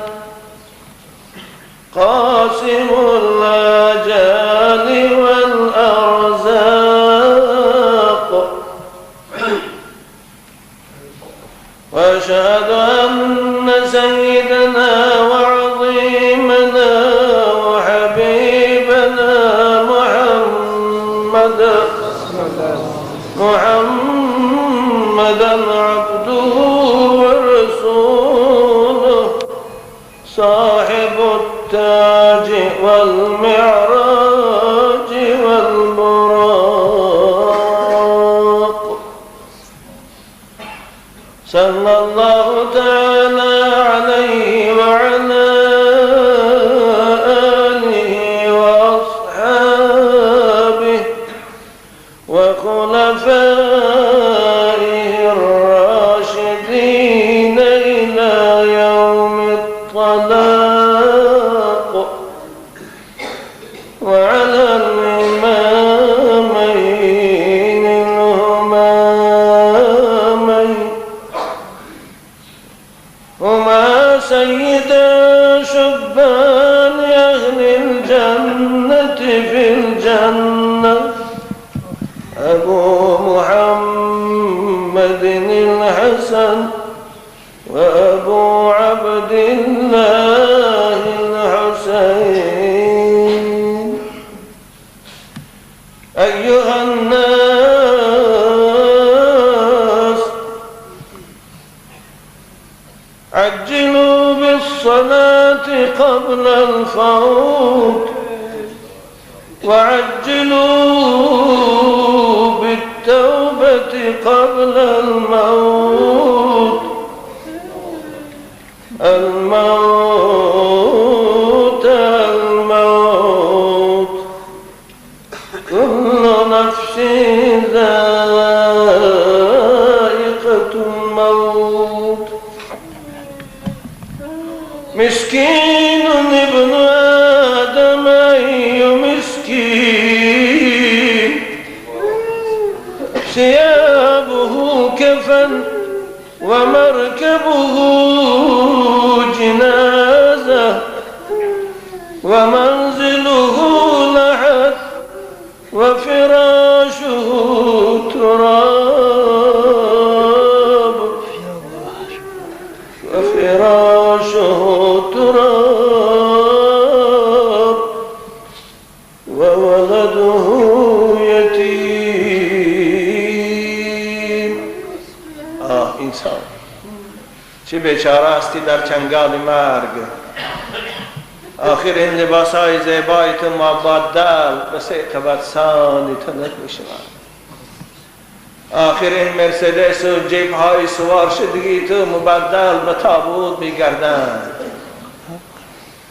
قاسم الآجال والأرزاق. وأشهد أن سيدنا وعظيمنا وحبيبنا محمدا عبده ورسوله، صاحب التاج والمعراج والبراق، صلى الله تعالى عليه وعلى آله وأصحابه وخلفائه الراشدين إلى يوم الطلاق، وعلى الإمامين الهمامين، هما سيدا شبان أهل الجنة في الجنة، أبو محمد الحسن وأبو عبد الله الحسين. أيها الناس، عجلوا بالصلاة قبل الفوت، وعجلوا بالتوبة قبل الموت. الموت الموت، كل نفس ذائقة الموت. مسكين ابن آدم أي مسكين، ثيابه كفن ومركبه جنازة، ومنزله لحد وفراشه تراب، وفراشه تراب، وولده يتيم. آه انسان چه بیچاره هستی در چنگال مرگ. آخر این لباسهای زیبای تو مبدل به سه قبطسان تنت میشوند. آخر این مرسدس و جیب های سوار شدگی تو مبدل به تابوت میگردند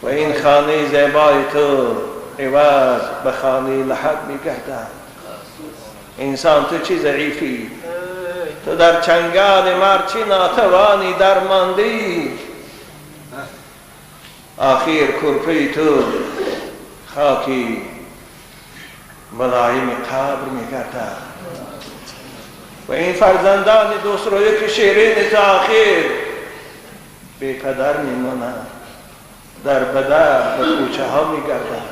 و این خانه زیبای تو عوض به خانه لحد میگردند. انسان تو چی ضعیفی، تو در چنگال مرگ چی ناتوانی درماندی. آخر کرپی تو خاکی ملایم قبر میگردد و این فرزندان دوست روی که شیرین تو آخر بی پدر میمانند، در بدر به کوچه ها میگردند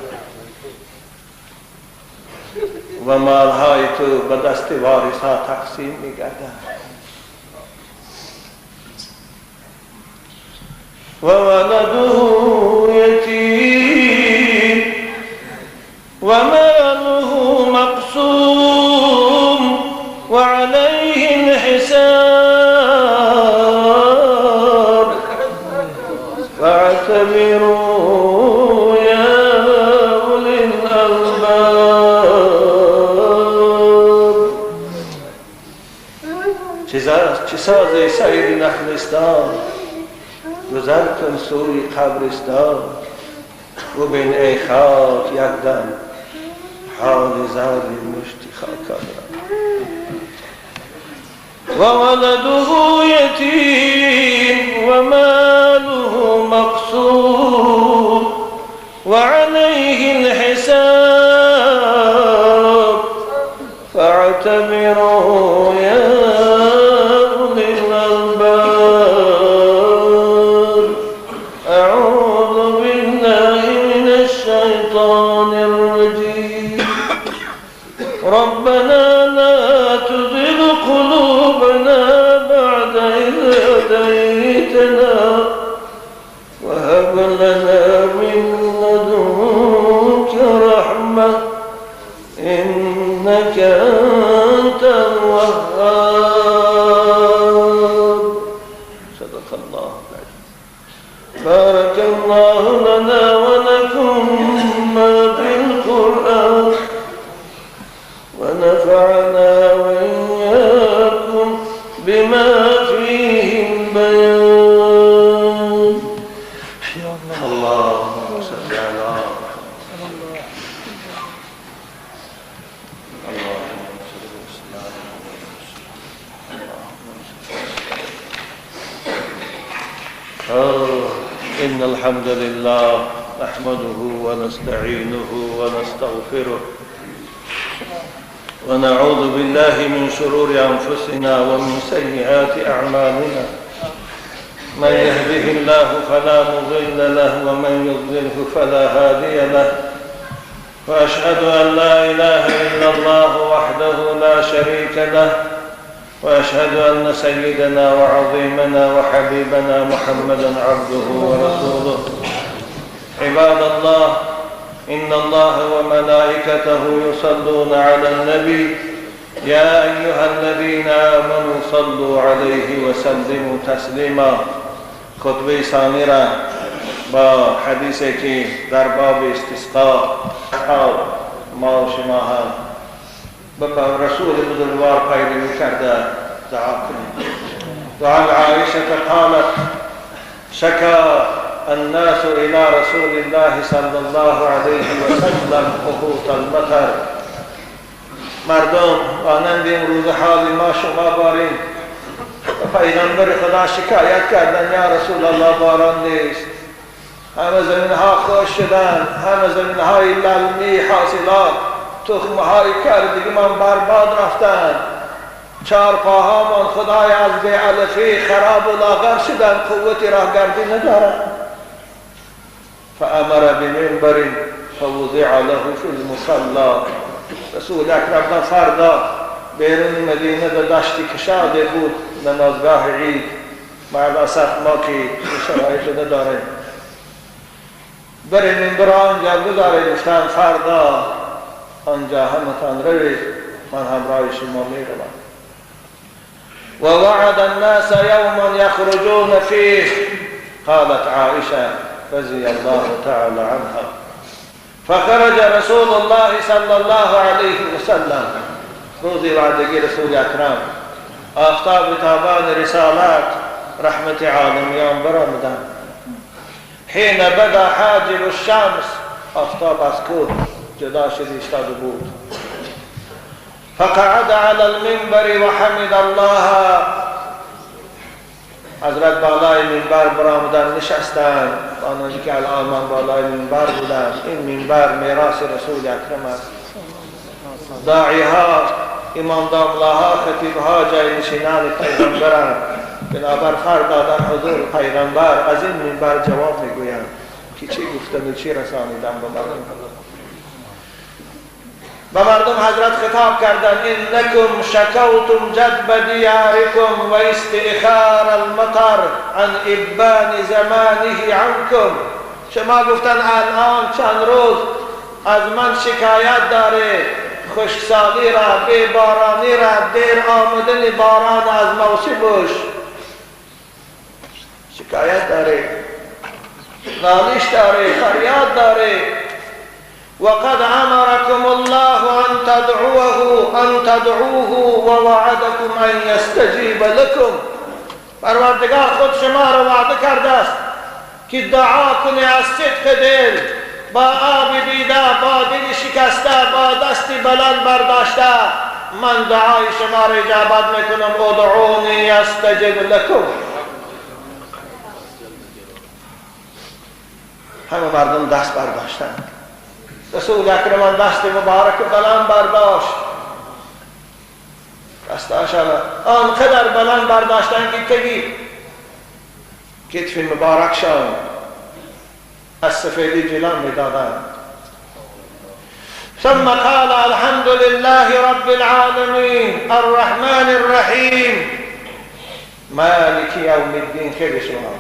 و مالهای تو به دست وارث ها تقسیم میگردند. و ولده یتیم و ماله مقسوم و علیه الحساب، فاعتبروا یا اولی الالباب. چه ساز سیر نخلستان، گذر کن سوی قبرستان، ببین ای خاک یک دم حال زار مشت خاکان را. وولده يتيم وماله مقصود وعليه الحساب فاعتبروا يا أولي الألباب. أعوذ بالله من الشيطان الرجيم. ربنا لا تزغ قلوبنا بعد إذ هديتنا وهب لنا من لدنك رحمة إنك أنت الوهاب. صدق الله العظيم. بارك الله لنا ولكم ما في القرآن ونفعنا وإياكم بما فيه البيان. اللهم صل على محمد. اللهم صل وسلم على. إن الحمد لله نحمده ونستعينه ونستغفره ونعوذ بالله من شرور أنفسنا ومن سيئات أعمالنا. من يهده الله فلا مضل له ومن يضلله فلا هادي له. وأشهد أن لا إله إلا الله وحده لا شريك له وأشهد أن سيدنا وعظيمنا وحبيبنا محمدا عبده ورسوله. عباد الله، إن الله وملائكته يصلون على النبي يا أيها الذين آمنوا صلوا عليه وسلموا تسلیما. خطبه ثانی را با حدیثی که در باب استسقا ما و شما هم به رسول بزرگوار پیروی کرده دعا کنیم. وعن عائشة قالت شكا الناس إلى رسول الله صلى الله عليه وسلم قحوط المطر. مردم مانند امروز حال ما شما باریم و پیغمبر خدا شکایت کردن یا رسول الله باران نیست، همه زمین ها خشک شدن، همه زمین های للمی حاصلات تخمه های کردگی من برباد رفتن، چارپاهامان خدای از بی‌علفی خراب و لاغر شدن، قوت راهگردی ندارن. فامر بمنبر فوضع له فی المصلى. رسول اکرم فردا بیرون مدینه در دشت کشاده بود نمازگاه عید. مع الاسف ما که شرایط نداریم برای منبر آنجا گذارید، گفتن فردا آنجا همتان روید، من همراه شما میروم. ووعد الناس يوما يخرجون فيه. قالت عائشة رضي الله تعالى عنها فخرج رسول الله صلى الله عليه وسلم. روزی وعدگی رسول اکرم آفتاب تابان رسالت رحمت عالمیان برآمدند. حين بدا حاجب الشمس، آفتاب از کوه جدا شد ایستاده بود. فقعد على المنبر وحمد الله. حضرت بالای منبر برآمدن نشستند، آنانی که الان من بالای منبر بودم. این منبر میراث رسول اکرم است. داعی ها، امام داملاها، خطیب ها جای نشینان پیغمبرند. بنابر فردا در حضور پیغمبر از این منبر جواب میگویند که چی گفتن و چی رسانیدن به مردم. به مردم حضرت خطاب کردند انکم شکوتم جدب دیارکم و استئخار المطر عن ابان زمانه عنکم. شما گفتن الان چند روز از من شکایت داره، خشکسالی را، بیبارانی را، دیر آمدن باران از موسمش شکایت داره، نالش داره، فریاد داره. وقد امركم الله ان تدعوه ووعدكم ان يستجيب لكم. پروردگار خود شما را وعده کرده است که دعا کنی از صدق دل، با آب دیده، با دل شکسته، با دست دستی بلند برداشته من دعای شما را اجابت میکنم. ادعونی استجب لکم. همه مردم دست برداشتند. رسول اکرم دست مبارک بلند برداشت، دستاشان آنقدر بلند برداشتند که تگی کتف مبارکشان از سفیدی جلان میدادند. ثم قال الحمد لله رب العالمين الرحمن الرحيم مالك يوم الدين. خیلی شما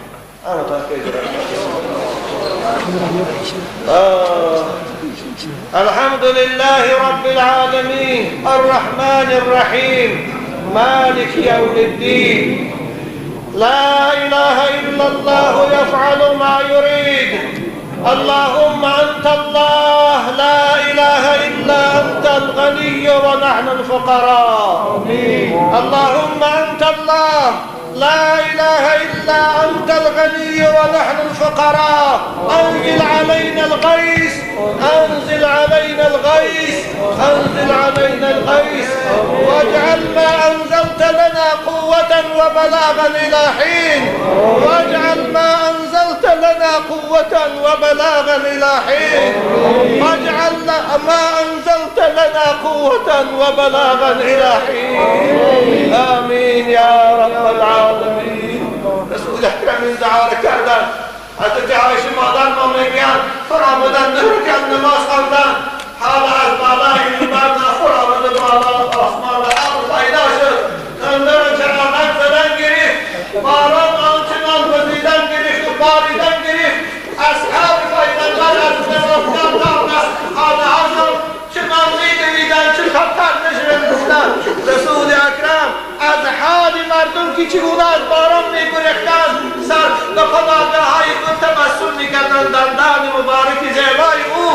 الحمد لله رب العالمين الرحمن الرحيم مالك يوم الدين لا إله إلا الله يفعل ما يريد. اللهم أنت الله لا إله إلا أنت الغني ونحن الفقراء. اللهم أنت الله لا إله إلا أنت الغني ونحن الفقراء. أنزل علينا الغيث، أنزل علينا الغيث، أنزل علينا الغيث، واجعل ما أنزلت لنا قوة وبلاغا إلى حين، واجعل ما أنزلت لنا قوة وبلاغا إلى حين، واجعل ما أنزلت لنا قوة وبلاغا إلى حين. آمين يا رب العالمین. رسول اکرم این دعا را کردن. حضرت عایشه مادر ما میگن فرامدن نه رکعت نماز خواندن، حالا از بالای منبر فرامد بالا آسمان ابر پیدا شد، نه رکعت زدن گرفت، باران آنچنان وزیدن گرفت و باریدن گرفت. اصحاب پیغمبر از نمازگاه تا خانه هاشون چنان میدویدن چه خطر نشوند. رسول اکرم از حال مردم که چگونه از باران میگریختند سر به پناهگاه‌های خود تبسم میکردند، دندان مبارک زیبای او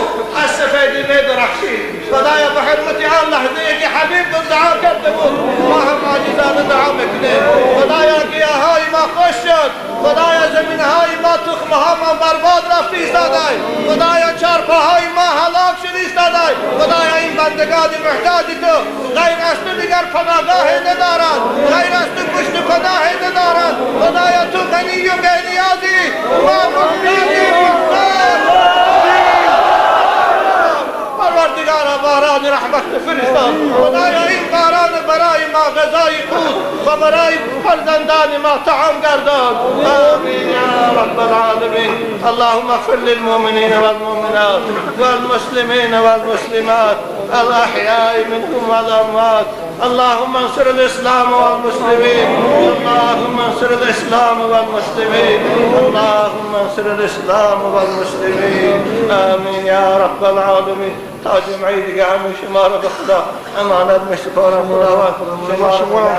از سفیدی میدرخشید. خدایا به حرمت آن لحظه که حبیب دعا کرده بود ما هم عاجزانه دعا میکنیم. خدایا گیاهای ما خوش شد، خدایا زمینهای ما تخمها ما برباد رفت ایستادای، خدایا چارپاهای ما هلاک شد ایستادای. خدایا این بندگان محتاج تو غیر از تو دیگر پناهگاه ندارند، غیر از تو پشت پناه ندارند. خدایا تو غنی و بی‌نیازی، ما محتاجیم محتاج. پروردگارا باران رحمت فرستان. خدایا این باران برای ما غذای قوت و برای فرزندان ما طعام گردان. آمین یا رب العالمین. اللهم اغفر للمؤمنین والمؤمنات والمسلمین والمسلمات الأحياء منهم والأموات. اللهم انصر الإسلام والمسلمين، اللهم انصر الإسلام والمسلمين، اللهم انصر الإسلام والمسلمين. آمين يا رب العالمين. تا جمعه دیگه همه شما را به خدا امانت میسپارم. خداوند شما را